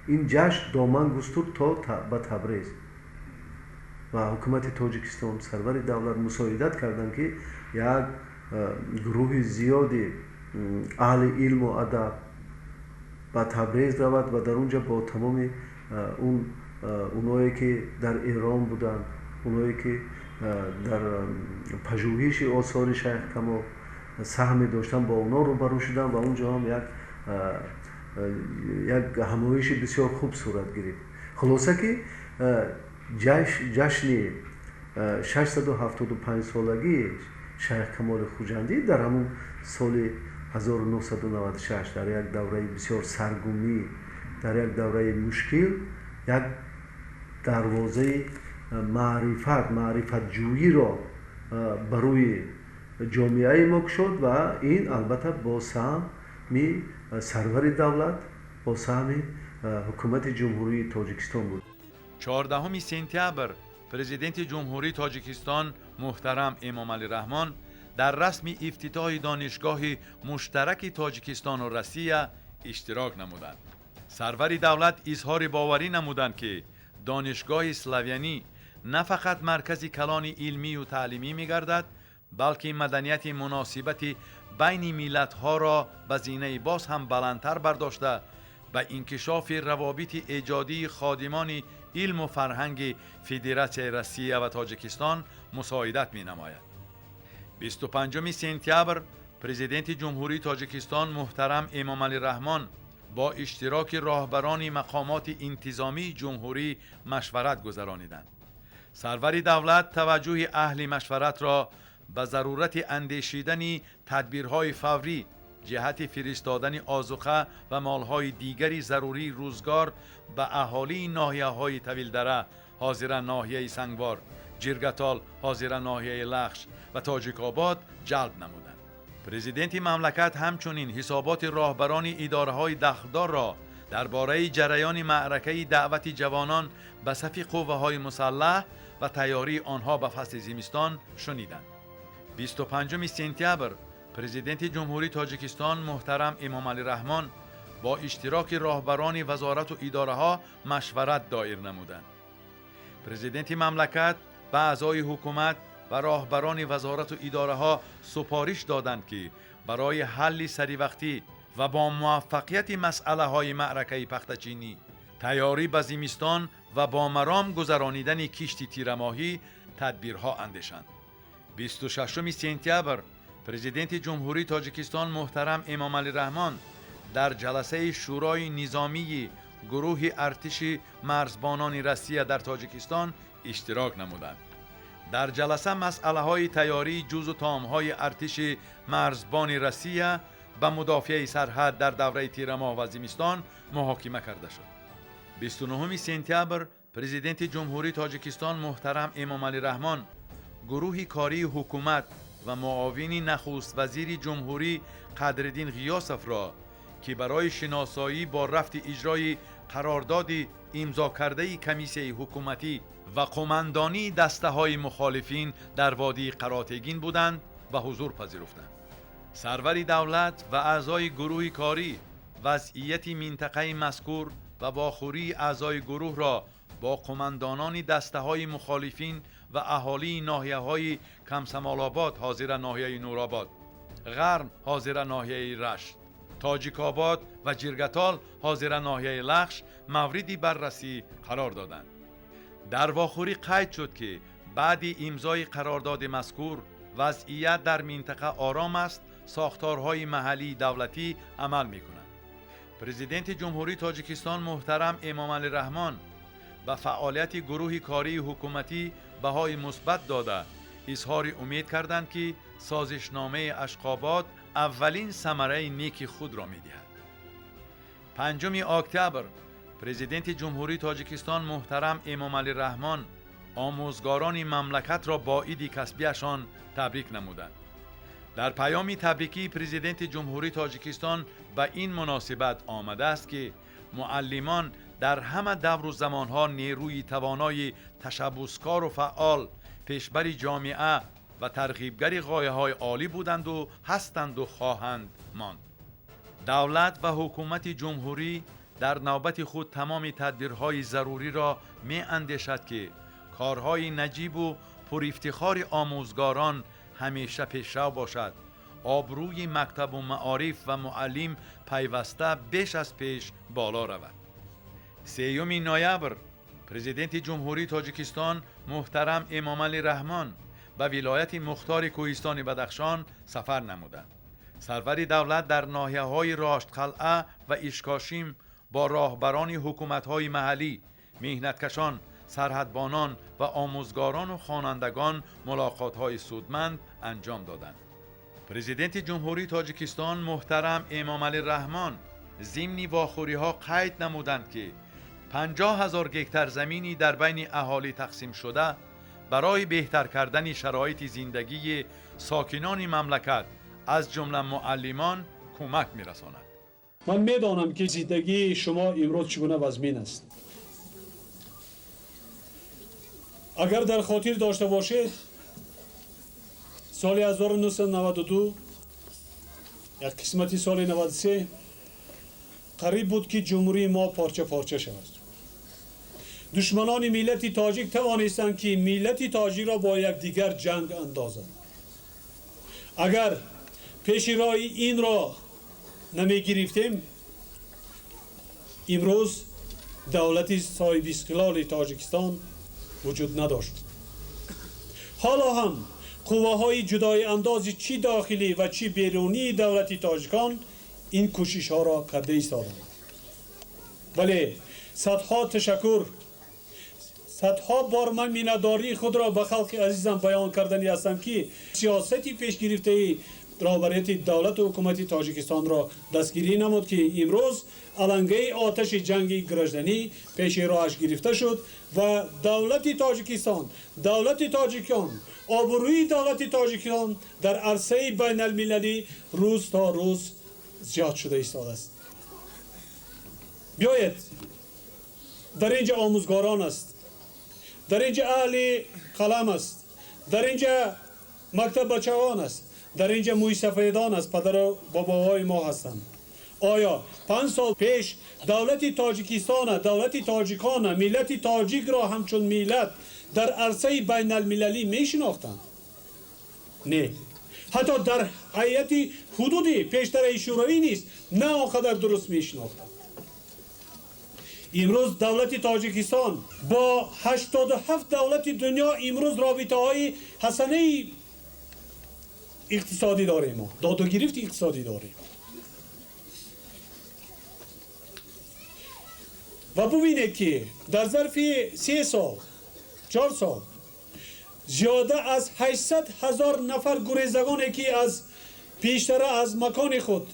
ин ҷашн доман густурд то ба Табрез ва ҳукумати Тоҷикистон, сарвари давлат мусоидат карданд, ки як гурӯҳи зиёди аҳли илму адаб ба Табрез равад ва дар он ҷо бо тамоми он оное ки дар Эрон буданд, оное ки дар пажӯҳиши осори Шайх Камол саҳме доштанд, бо онҳо рӯбарӯ шуданд ва он ҷо ҳам як ҳамоиши бисёр хуб сурат гирифт. Хулоса ки ҷашни 675-солагии Шайх Камоли Хуҷандӣ дар ҳамун соли 1996 дар як давраи бисёр саргумӣ, дар як давраи мушкил як дарвозаи маърифат, маърифатҷӯиро ба рӯи ҷомеаи мо кушод ва ин албатта бо саҳми сарвари давлат, бо саҳми ҳукумати Ҷумҳурии Тоҷикистон буд. 14 сентябр Президенти Ҷумҳурии Тоҷикистон муҳтарам Эмомалӣ Раҳмон дар расми ифтитоҳи донишгоҳи муштараки Тоҷикистону Россия иштирок намуданд. Сарвари давлат изҳори боварӣ намуданд, ки донишгоҳи славянӣ на фақат маркази калони илмию таълимӣ мегардад, балки маданияти муносибати байни миллатҳоро ба зинаи боз ҳам баландтар бардошта, ба инкишофи равобити эҷодии ходимони илму фарҳанги Федератсияи Россия ва Тоҷикистон мусоидат менамояд. 25 сентябр Президенти Ҷумҳурии Тоҷикистон муҳтарам Эмомалӣ Раҳмон бо иштироки роҳбарони мақомоти интизомии ҷумҳурӣ машварат гузарониданд. Сарвари давлат таваҷҷӯҳи аҳли машваратро ба зарурати андешидани тадбирҳои фаврӣ ҷиҳати фиристодани озуқа ва молҳои дигари зарурии рӯзгор ба аҳолии ноҳияҳои Тавилдара, ҳозира ноҳияи Сангвор, Ҷиргатол, ҳозира ноҳияи Лахш ва Тоҷикобод ҷалб намуданд. Президенти мамлакат ҳамчунин ҳисоботи роҳбарони идораҳои дахлдорро Дар бораи ҷараёни маъракаи даъвати ҷавонон ба сафи қувваҳои мусаллаҳ ва тайёрии онҳо ба фасли зимистон шуниданд. 25 сентябр Президенти Ҷумҳурии Тоҷикистон муҳтарам Эмомалӣ Раҳмон бо иштироки роҳбарони вазорату идораҳо машварат доир намуданд. Президенти мамлакат ба аъзои ҳукумат ва роҳбарони вазорату идораҳо супориш доданд, ки барои ҳалли саривақтӣ ва бо муваффақияти масъалаҳои маъракаи пахтачинӣ, тайёрӣ ба зимистон ва бо маром гузаронидани кишти тирамоҳӣ тадбирҳо андешанд. 26 сентябр Президенти Ҷумҳурии Тоҷикистон муҳтарам Эмомалӣ Раҳмон дар ҷаласаи Шӯрои низомии гурӯҳи артиши марзбонони Россия дар Тоҷикистон иштирок намуданд. Дар ҷаласа масъалаҳои тайёрии ҷузу томҳои артиши марзбони Россия ба мудофиаи сарҳад дар давраи тирамоҳ ва зимистон муҳокима карда шуд. 29 сентябр Президенти Ҷумҳурии Тоҷикистон муҳтарам Эмомалӣ Раҳмон гурӯҳи кории ҳукумат ва муовини нахуствазири ҷумҳурӣ Қадриддин Ғиёсовро, ки барои шиносоӣ бо рафти иҷрои қарордоди имзокардаи комиссияи ҳукуматӣ ва қумандонии дастаҳои мухолифин дар водии Қаротегин буданд, ба ҳузур пазируфтанд. Сарвари давлат ва аъзои гурӯҳи корӣ вазъияти минтақаи мазкур ва вохӯрии аъзои гурӯҳро бо қумандонони дастаҳои мухолифин ва аҳолии ноҳияҳои Камсамолобод, ҳозира ноҳияи Нуробод, Ғарм, ҳозира ноҳияи Рашт, Тоҷикобод ва Ҷиргатол, ҳозира ноҳияи Лахш, мавриди баррасӣ қарор доданд. Дар вохӯрӣ қайд шуд, ки баъди имзои қарордоди мазкур вазъият дар минтақа ором аст, сохторҳои маҳаллии давлатӣ амал мекунанд. Президенти Ҷумҳурии Тоҷикистон муҳтарам Эмомалӣ Раҳмон ба фаъолияти гурӯҳи кории ҳукуматӣ баҳои мусбат дода, изҳори умед карданд, ки созишномаи Ашқобод аввалин самараи неки худро медиҳад. 5 октябр Президенти Ҷумҳурии Тоҷикистон муҳтарам Эмомалӣ Раҳмон омӯзгорони мамлакатро бо иди касбиашон табрик намуданд. Дар паёми табрикии Президенти Ҷумҳурии Тоҷикистон ба ин муносибат омадааст, ки муаллимон дар ҳама давру замонҳо нерӯи тавонои ташаббускору фаъол, пешбари ҷомеа ва тарғибгари ғояҳои олӣ буданду ҳастанду хоҳанд монд. Давлат ва ҳукумати ҷумҳурӣ дар навбати худ тамоми тадбирҳои заруриро меандешад, ки корҳои наҷибу пурифтихори омӯзгорон ҳамеша пешрав бошад, обрӯи мактабу маориф ва муаллим пайваста беш аз пеш боло равад. 3 ноябр Президенти Ҷумҳурии Тоҷикистон муҳтарам Эмомалӣ Раҳмон ба вилояти мухтори Кӯҳистони Бадахшон сафар намуданд. Сарвари давлат дар ноҳияҳои Роштқалъа ва Ишкошим бо роҳбарони ҳукуматҳои маҳаллӣ, меҳнаткашон, сарҳадбонон ва омӯзгорону хонандагон мулоқотҳои судманд анҷом доданд. Президенти Ҷумҳурии Тоҷикистон муҳтарам Эмомалӣ Раҳмон зимни вохӯриҳо қайд намуданд, ки 50 000 гектар замини дар байни аҳолӣ тақсимшуда барои беҳтар кардани шароити зиндагии сокинони мамлакат, аз ҷумла муаллимон, кӯмак мерасонад. Ман медонам, ки зиндагии шумо имрӯз чӣ гуна вазмин аст. Агар дар хотир дошта бошед, соли 1992, як қисмати соли 93 қариб буд, ки ҷумҳурии мо порча порча шавад. Душманони миллати тоҷик тавонистанд, ки миллати тоҷикро бо якдигар ҷанг андозанд. Агар пеши роҳи инро намегирифтем, имрӯз давлати соҳибистиқлоли Тоҷикистон вуҷуд надошт. Ҳоло ҳам қувваҳои ҷудоиандози чӣ дохилӣ ва чӣ берунии давлати тоҷикон ин кӯшишҳоро карда истоданд. Вале садҳо ташаккур, садҳо бор ман миннатдории худро ба халқи азизам баён кардани ҳастам, ки сиёсати пешгирифтаи роҳбарияти давлату ҳукумати Тоҷикистонро дастгирӣ намуд, ки имрӯз алангаи оташи ҷанги гражданӣ пеши роҳаш гирифта шуд ва давлати Тоҷикистон, давлати тоҷикон, обрӯи давлати Тоҷикистон дар арсаи байналмилалӣ рӯз то рӯз зиёд шуда истодааст. Биёед, дар инҷа омӯзгорон аст, дар инҷа аҳли қалам аст, дар инҷа мактаббачагон аст, дар инҷа мӯйсафедон аст, падару бобоҳои мо ҳастанд. Оё 5 сол пеш давлати Тоҷикистона, давлати тоҷикона, миллати тоҷикро ҳамчун миллат дар арсаи байналмилалӣ мешинохтанд? Не. Ҳатто дар ҳайати ҳудуди пештараи Шӯравӣ низ на он қадар дуруст мешинохтанд. Имрӯз давлати Тоҷикистон бо 87 давлати дунё имрӯз робитаҳои ҳасанаи иқтисодӣ дорем, мо додугирифти иқтисодӣ дорем. Ва бубинед, ки дар зарфи 3 сол, 4 сол зиёда аз 800 ҳазор нафар гурезагоне, ки аз пештара аз макони худ,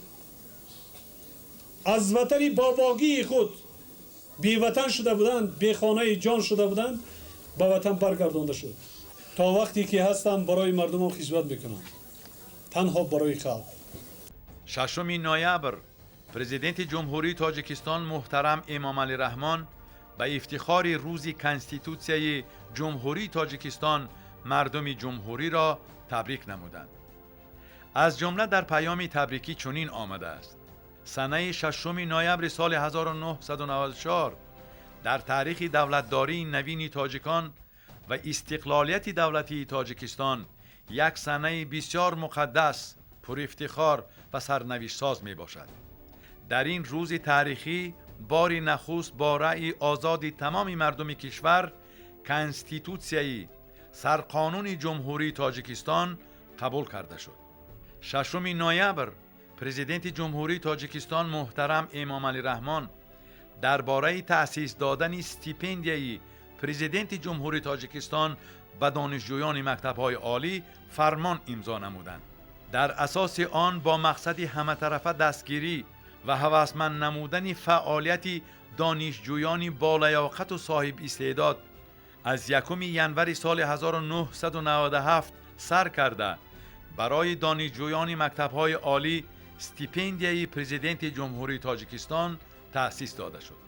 аз ватани бобогии худ беватан шуда буданд, бехонаи ҷон шуда буданд, ба ватан баргардонда шуд. То вақте ки ҳастам барои мардумам хизмат мекунам, танҳо барои халқ. 6 ноябр Президенти Ҷумҳурии Тоҷикистон муҳтарам Эмомалӣ Раҳмон ба ифтихори рӯзи Конститутсияи Ҷумҳурии Тоҷикистон мардуми ҷумҳуриро табрик намуданд. Аз ҷумла дар паёми табрикӣ чунин омадааст: санаи 6 ноябри соли 1994 дар таърихи давлатдории навини тоҷикон ва истиқлолияти давлатии Тоҷикистон як санаи бисёр муқаддас, пурифтихор ва сарнавиштсоз мебошад. Дар ин рӯзи таърихӣ бори нахуст бо раъи озоди тамоми мардуми кишвар Конститутсияи сарқонуни Ҷумҳурии Тоҷикистон қабул карда шуд. 6 ноябр Президенти Ҷумҳурии Тоҷикистон муҳтарам Эмомалӣ Раҳмон дар бораи таъсис додани стипендияи Президенти Ҷумҳурии Тоҷикистон ба донишҷӯёни мактабҳои олӣ фармон имзо намуданд. Дар асоси он бо мақсади ҳаматарафа дастгирӣ ва ҳавасманд намудани фаъолияти донишҷӯёни болаёқату соҳибистеъдод аз 1 январи соли 1997 сар карда барои донишҷӯёни мактабҳои олӣ стипендияи Президенти Ҷумҳурии Тоҷикистон таъсис дода шуд.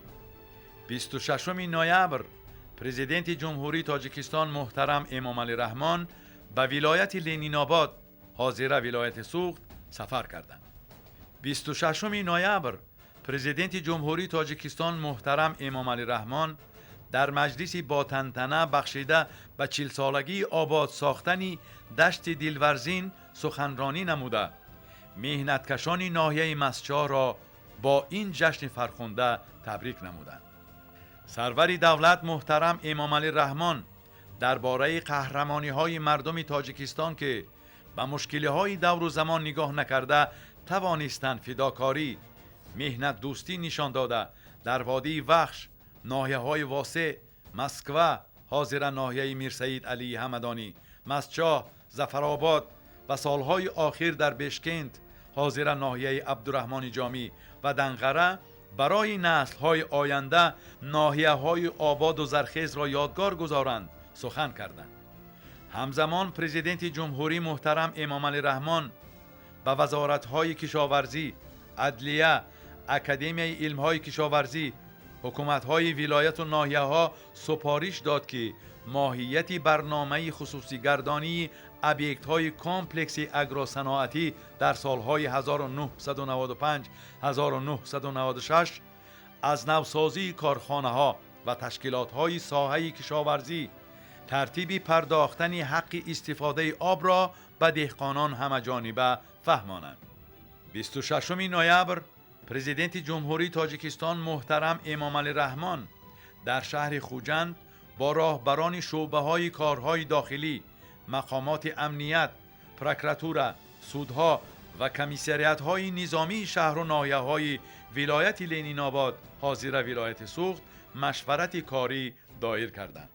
26 ноябр Президенти Ҷумҳурии Тоҷикистон муҳтарам Эмомалӣ Раҳмон ба вилояти Ленинобод, ҳозира вилояти Суғд, сафар карданд. 26 ноябр Президенти Ҷумҳурии Тоҷикистон муҳтарам Эмомалӣ Раҳмон дар маҷлиси бо тантана бахшида ба 40-солагии обод сохтани дашти Дилварзин суханронӣ намуда меҳнаткашони ноҳияи Мастчоҳро бо ин ҷашни фархунда табрик намуданд. Сарвари давлат муҳтарам Эмомалӣ Раҳмон дар бораи қаҳрамониҳои мардуми Тоҷикистон, ки ба мушкилиҳои давру замон нигоҳ накарда тавонистанд фидокорӣ, меҳнатдӯстӣ нишон дода дар водии Вахш, ноҳияҳои Восеъ, Москва, ҳозира ноҳияи Мирсаид Алии Ҳамадонӣ, Мастчоҳ, Зафаробод ва солҳои охир дар Бешкент, ҳозира ноҳияи Абдураҳмони Ҷомӣ ва Данғара барои наслҳои оянда ноҳияҳои ободу зархезро ёдгор гузоранд сухан карданд. Ҳамзамон Президенти Ҷумҳурӣ муҳтарам Эмомалӣ Раҳмон ба вазоратҳои кишоварзӣ, адлия, Академияи илмҳои кишоварзӣ, ҳукуматҳои вилояту ноҳияҳо супориш дод, ки моҳияти барномаи хусусигардонии объектҳои комплекси агросаноатӣ дар солҳои 1995-1996 аз навсозии корхонаҳо ва ташкилотҳои соҳаи кишоварзӣ, тартиби пардохтани ҳаққи истифодаи обро ба деҳқонон ҳамаҷониба фаҳмонанд. 26 ноябр Президенти Ҷумҳурии Тоҷикистон муҳтарам Эмомалӣ Раҳмон дар шаҳри Хуҷанд бо роҳбарони шӯъбаҳои корҳои дохилӣ, мақомоти амният, прокуратура, судҳо ва комиссариатҳои низомии шаҳру ноҳияҳои вилояти Ленинобод, ҳозира вилояти Суғд, машварати корӣ доир карданд.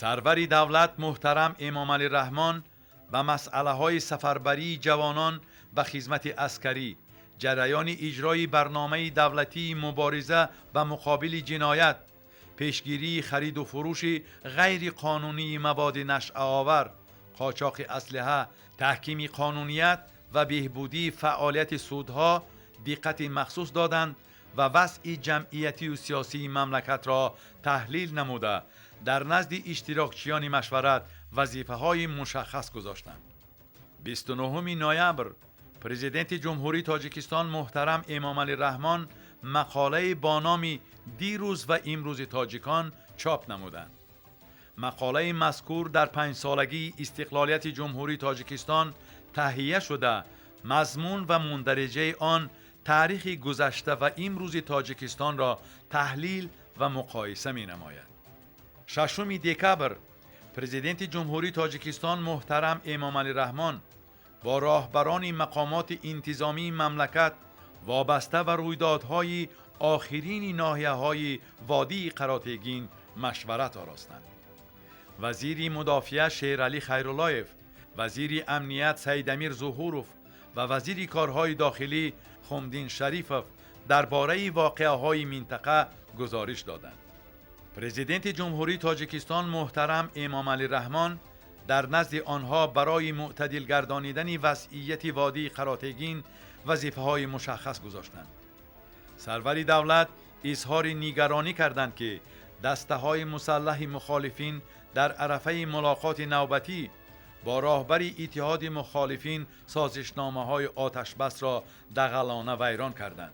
Сарвари давлат муҳтарам Эмомалӣ Раҳмон ба масъалаҳои сафарбарии ҷавонон ба хизмати аскарӣ, ҷараёни иҷрои барномаи давлатии мубориза ба муқобили ҷиноят, пешгирии хариду фурӯши ғайриқонунии маводи нашъаовар, қочоқи аслиҳа, таҳкими қонуният ва беҳбудии фаъолияти судҳо диққати махсус доданд و وضع جمعیتی و سیاسی مملکت را تحلیل نموده در نزد اشتراکچیان مشورت وظیفه‌های مشخص گذاشتند. 29 نوامبر پرزیدنت جمهوری تاجیکستان محترم امامعلی رحمان مقاله با نام دیروز و امروز تاجیکان چاپ نمودند. مقاله مذکور در 5 سالگی استقلالیت جمهوری تاجیکستان تهیه شده، مضمون و مندرجه آن تاریخ گذشته و امروز تاجیکستان را تحلیل و مقایسه می نماید. 6 دکابر پرزیدنت جمهوری تاجیکستان محترم امامعلی رحمان با راهبران مقامات انتظامی مملکت وابسته و رویدادهای آخرین ناحیه‌های وادی قراتگین مشورت آراستند. وزیر مدافعه شیرعلی خیرالله‌ایف، وزیر امنیت سید امیر ظهوروف و وزیر کارهای داخلی خمدین شریفوف درباره واقعه‌های منطقه گزارش دادند. پرزیدنت جمهوری تاجیکستان محترم امامعلی رحمان در نزد آنها برای معتدل گردانیدن وضعیت وادی قراتگین وظیفه‌های مشخص گذاشتند. سرور دولت اظهار نگرانی کردند که دسته‌های مسلح مخالفین در عرفه ملاقات نوبتی با راهبر اتحاد مخالفین سازشنامه‌های آتشبس را دغلانه ویران کردند.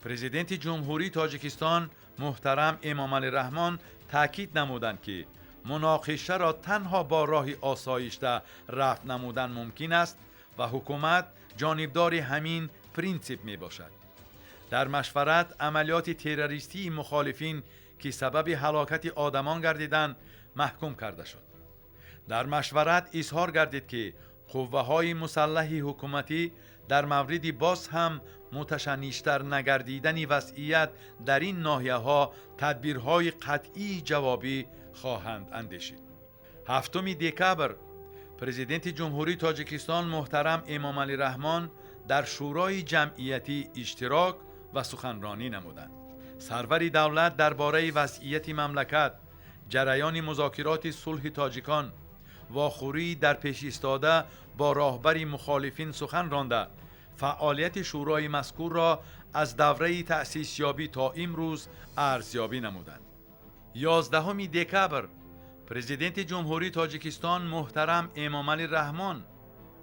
پرزیدنت جمهوری تاجیکستان محترم امامعلی رحمان تاکید نمودند که مناقشه را تنها با راه آسایشته رفع نمودن ممکن است و حکومت جانبدار همین پرینسیپ می باشد. در مشورت عملیات تروریستی مخالفین که سبب هلاکت آدمان گردیدند محکوم کرده شد. در مشورت اظهار گردید که قوه های مسلح حکومتی در مورد باز هم متشنجتر نگردیدن وضعیت در این ناحیه ها تدبیرهای قطعی جوابی خواهند اندیشید. 7 دکابر پرزیدنت جمهوری تاجیکستان محترم امامعلی رحمان در شورای جمعیتی اشتراک و سخنرانی نمودند. سرور دولت درباره وضعیت مملکت، جریان مذاکرات صلح تاجیکان، واخوری در پیش ایستاده با راهبر مخالفین سخن رانده، فعالیت شورای مذکور را از دوره تأسیس یابی تا امروز ارزیابی نمودند. 11 دکابر پرزیدنت جمهوری تاجیکستان محترم امامعلی رحمان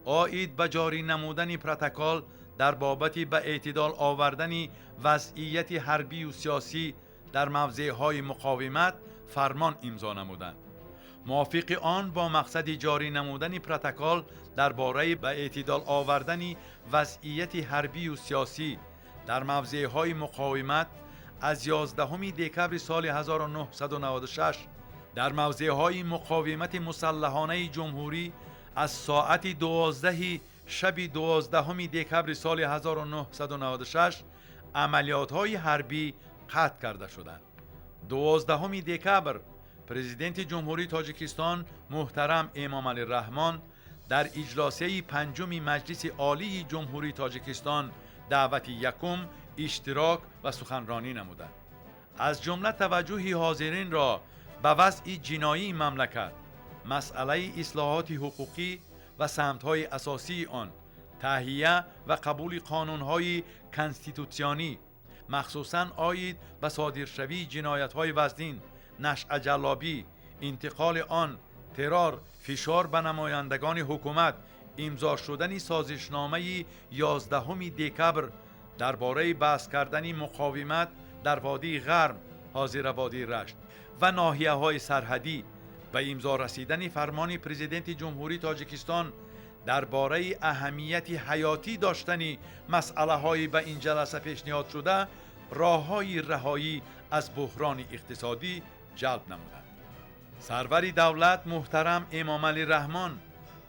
عاید به جاری نمودن پروتکل در بابت به اعتدال آوردن وضعیت حربی و سیاسی در موضع‌های مقاومت فرمان امضا نمودند. موافق آن با مقصد جاری نمودن پروتکل درباره به اعتدال آوردن وضعیت حربی و سیاسی در موضع‌های مقاومت از 11 دکابر سال 1996 در موضع‌های مقاومت مسلحانه جمهوری از ساعت 12 شب 12 دکابر سال 1996 عملیات‌های حربی قطع کرده شدند. 12 دکابر پرزیدنت جمهوری تاجیکستان محترم امامعلی رحمان در اجلاسیه پنجم مجلس عالی جمهوری تاجیکستان دعوت یکم اشتراک و سخنرانی نمودند. از جمله توجه حاضرین را به وضع جنایی مملکت، مسئله اصلاحات حقوقی و سمت‌های اساسی آن، تهیه و قبول قانون‌های کنستیتوسیونی، مخصوصاً عاید به صادرشوی جنایت‌های وزنین، نشأ جلابی، انتقال آن، ترور، فشار به نمایندگان حکومت، امضا شدن سازشنامه 11 دکابر درباره بحث کردن مقاومت در وادی غرب، حاضر وادی رشت و ناحیه‌های سرحدی و امضا رسیدن فرمان پرزیدنت جمهوری تاجیکستان درباره اهمیت حیاتی داشتن مسئله‌های به این جلسه پیشنهاد شده، راه‌های رهایی از بحران اقتصادی جلب نمودند. سرور دولت محترم امامعلی رحمان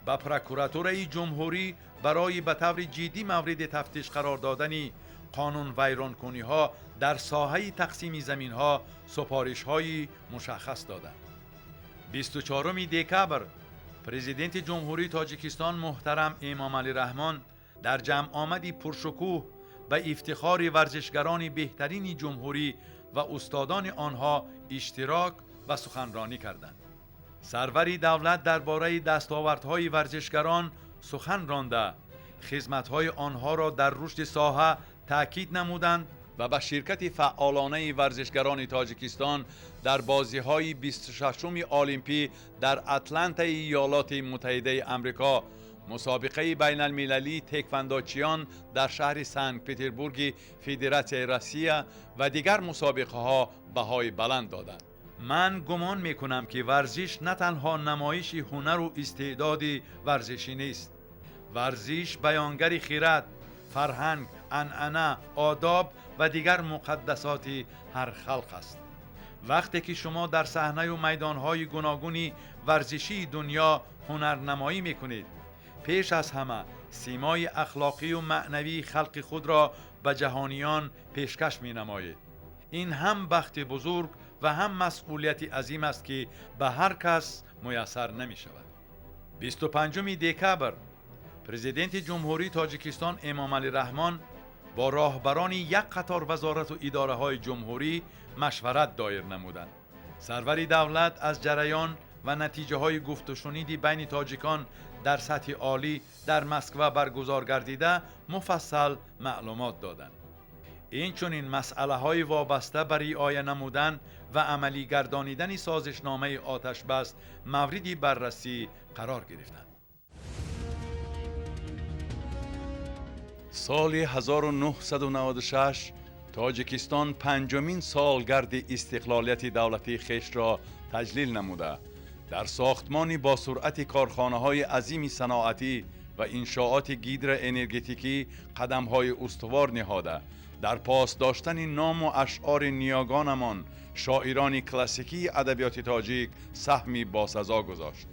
به پرکوراتور جمهوری برای به طور جدی مورد تفتیش قرار دادن قانون ویرانکنی ها در ساحه تقسیم زمین ها سپارش های مشخص دادند. 24 دکابر پرزیدنت جمهوری تاجیکستان محترم امامعلی رحمان در جمع آمدی پرشکوه به افتخار ورزشگران بهترین جمهوری و استادان آنها اشتراک و سخنرانی کردند. سرور دولت درباره دستاوردهای ورزشگران سخن رانده، خدمت‌های آنها را در رشد ساحه تأکید نمودند ва ба ширкати фаъолонаи варзишгарони Тоҷикистон дар бозиҳои 26-уми Олимпӣ дар Атлантаи Иёлоти Муттаҳидаи Амрико, мусобиқаи байналмилалии теквандочиён дар шаҳри Санкт-Петербурги Федератсияи Россия ва дигар мусобиқаҳо баҳои баланд доданд. Ман гумон мекунам, ки варзиш на танҳо намоиши ҳунару истеъдоди варзишӣ нест. Варзиш баёнгари хирад, фарҳанг, анъана, одоб ва дигар муқаддасоти ҳар халқ аст. Вақте ки шумо дар саҳнаю майдонҳои гуногуни варзишии дунё ҳунарнамоӣ мекунед, пеш аз ҳама симои ахлоқию маънавии халқи худро ба ҷаҳониён пешкаш менамоед. Ин ҳам бахти бузург ва ҳам масъулияти азим аст, ки ба ҳар кас муяссар намешавад. 25 декабр Президенти Ҷумҳурии Тоҷикистон Эмомалӣ Раҳмон бо роҳбарони як қатор вазорату идораҳои ҷумҳурӣ машварат доир намуданд. Сарвари давлат аз ҷараён ва натиҷаҳои гуфтушуниди байни тоҷикон дар сатҳи олӣ дар Москва баргузор гардида муфассал маълумот доданд. Инчунин масъалаҳои вобаста ба риоя намудан ва амалӣ гардонидани созишномаи оташбас мавриди баррасӣ қарор гирифтанд. Соли 1996 Тоҷикистон панҷумин солгарди истиқлолияти давлатии хешро таҷлил намуда, дар сохтмони бо суръати корхонаҳои азими саноатӣ ва иншооти гидроэнергетикӣ қадамҳои устувор ниҳода, дар пос доштани ному ашъори ниёгонамон, шоирони классикии адабиёти тоҷик, саҳми босазо гузошт.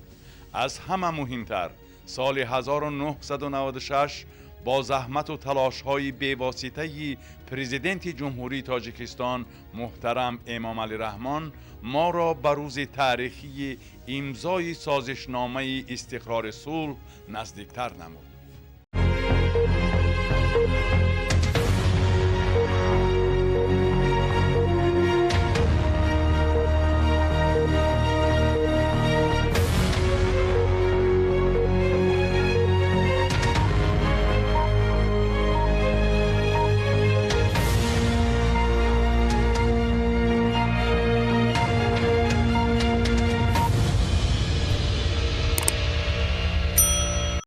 Аз ҳама муҳимтар, соли 1996 бо заҳмату талошҳои бевоситаи Президенти Ҷумҳурии Тоҷикистон муҳтарам Эмомалӣ Раҳмон моро ба рӯзи таърихии имзои созишномаи истиқрори сулҳ наздиктар намуд.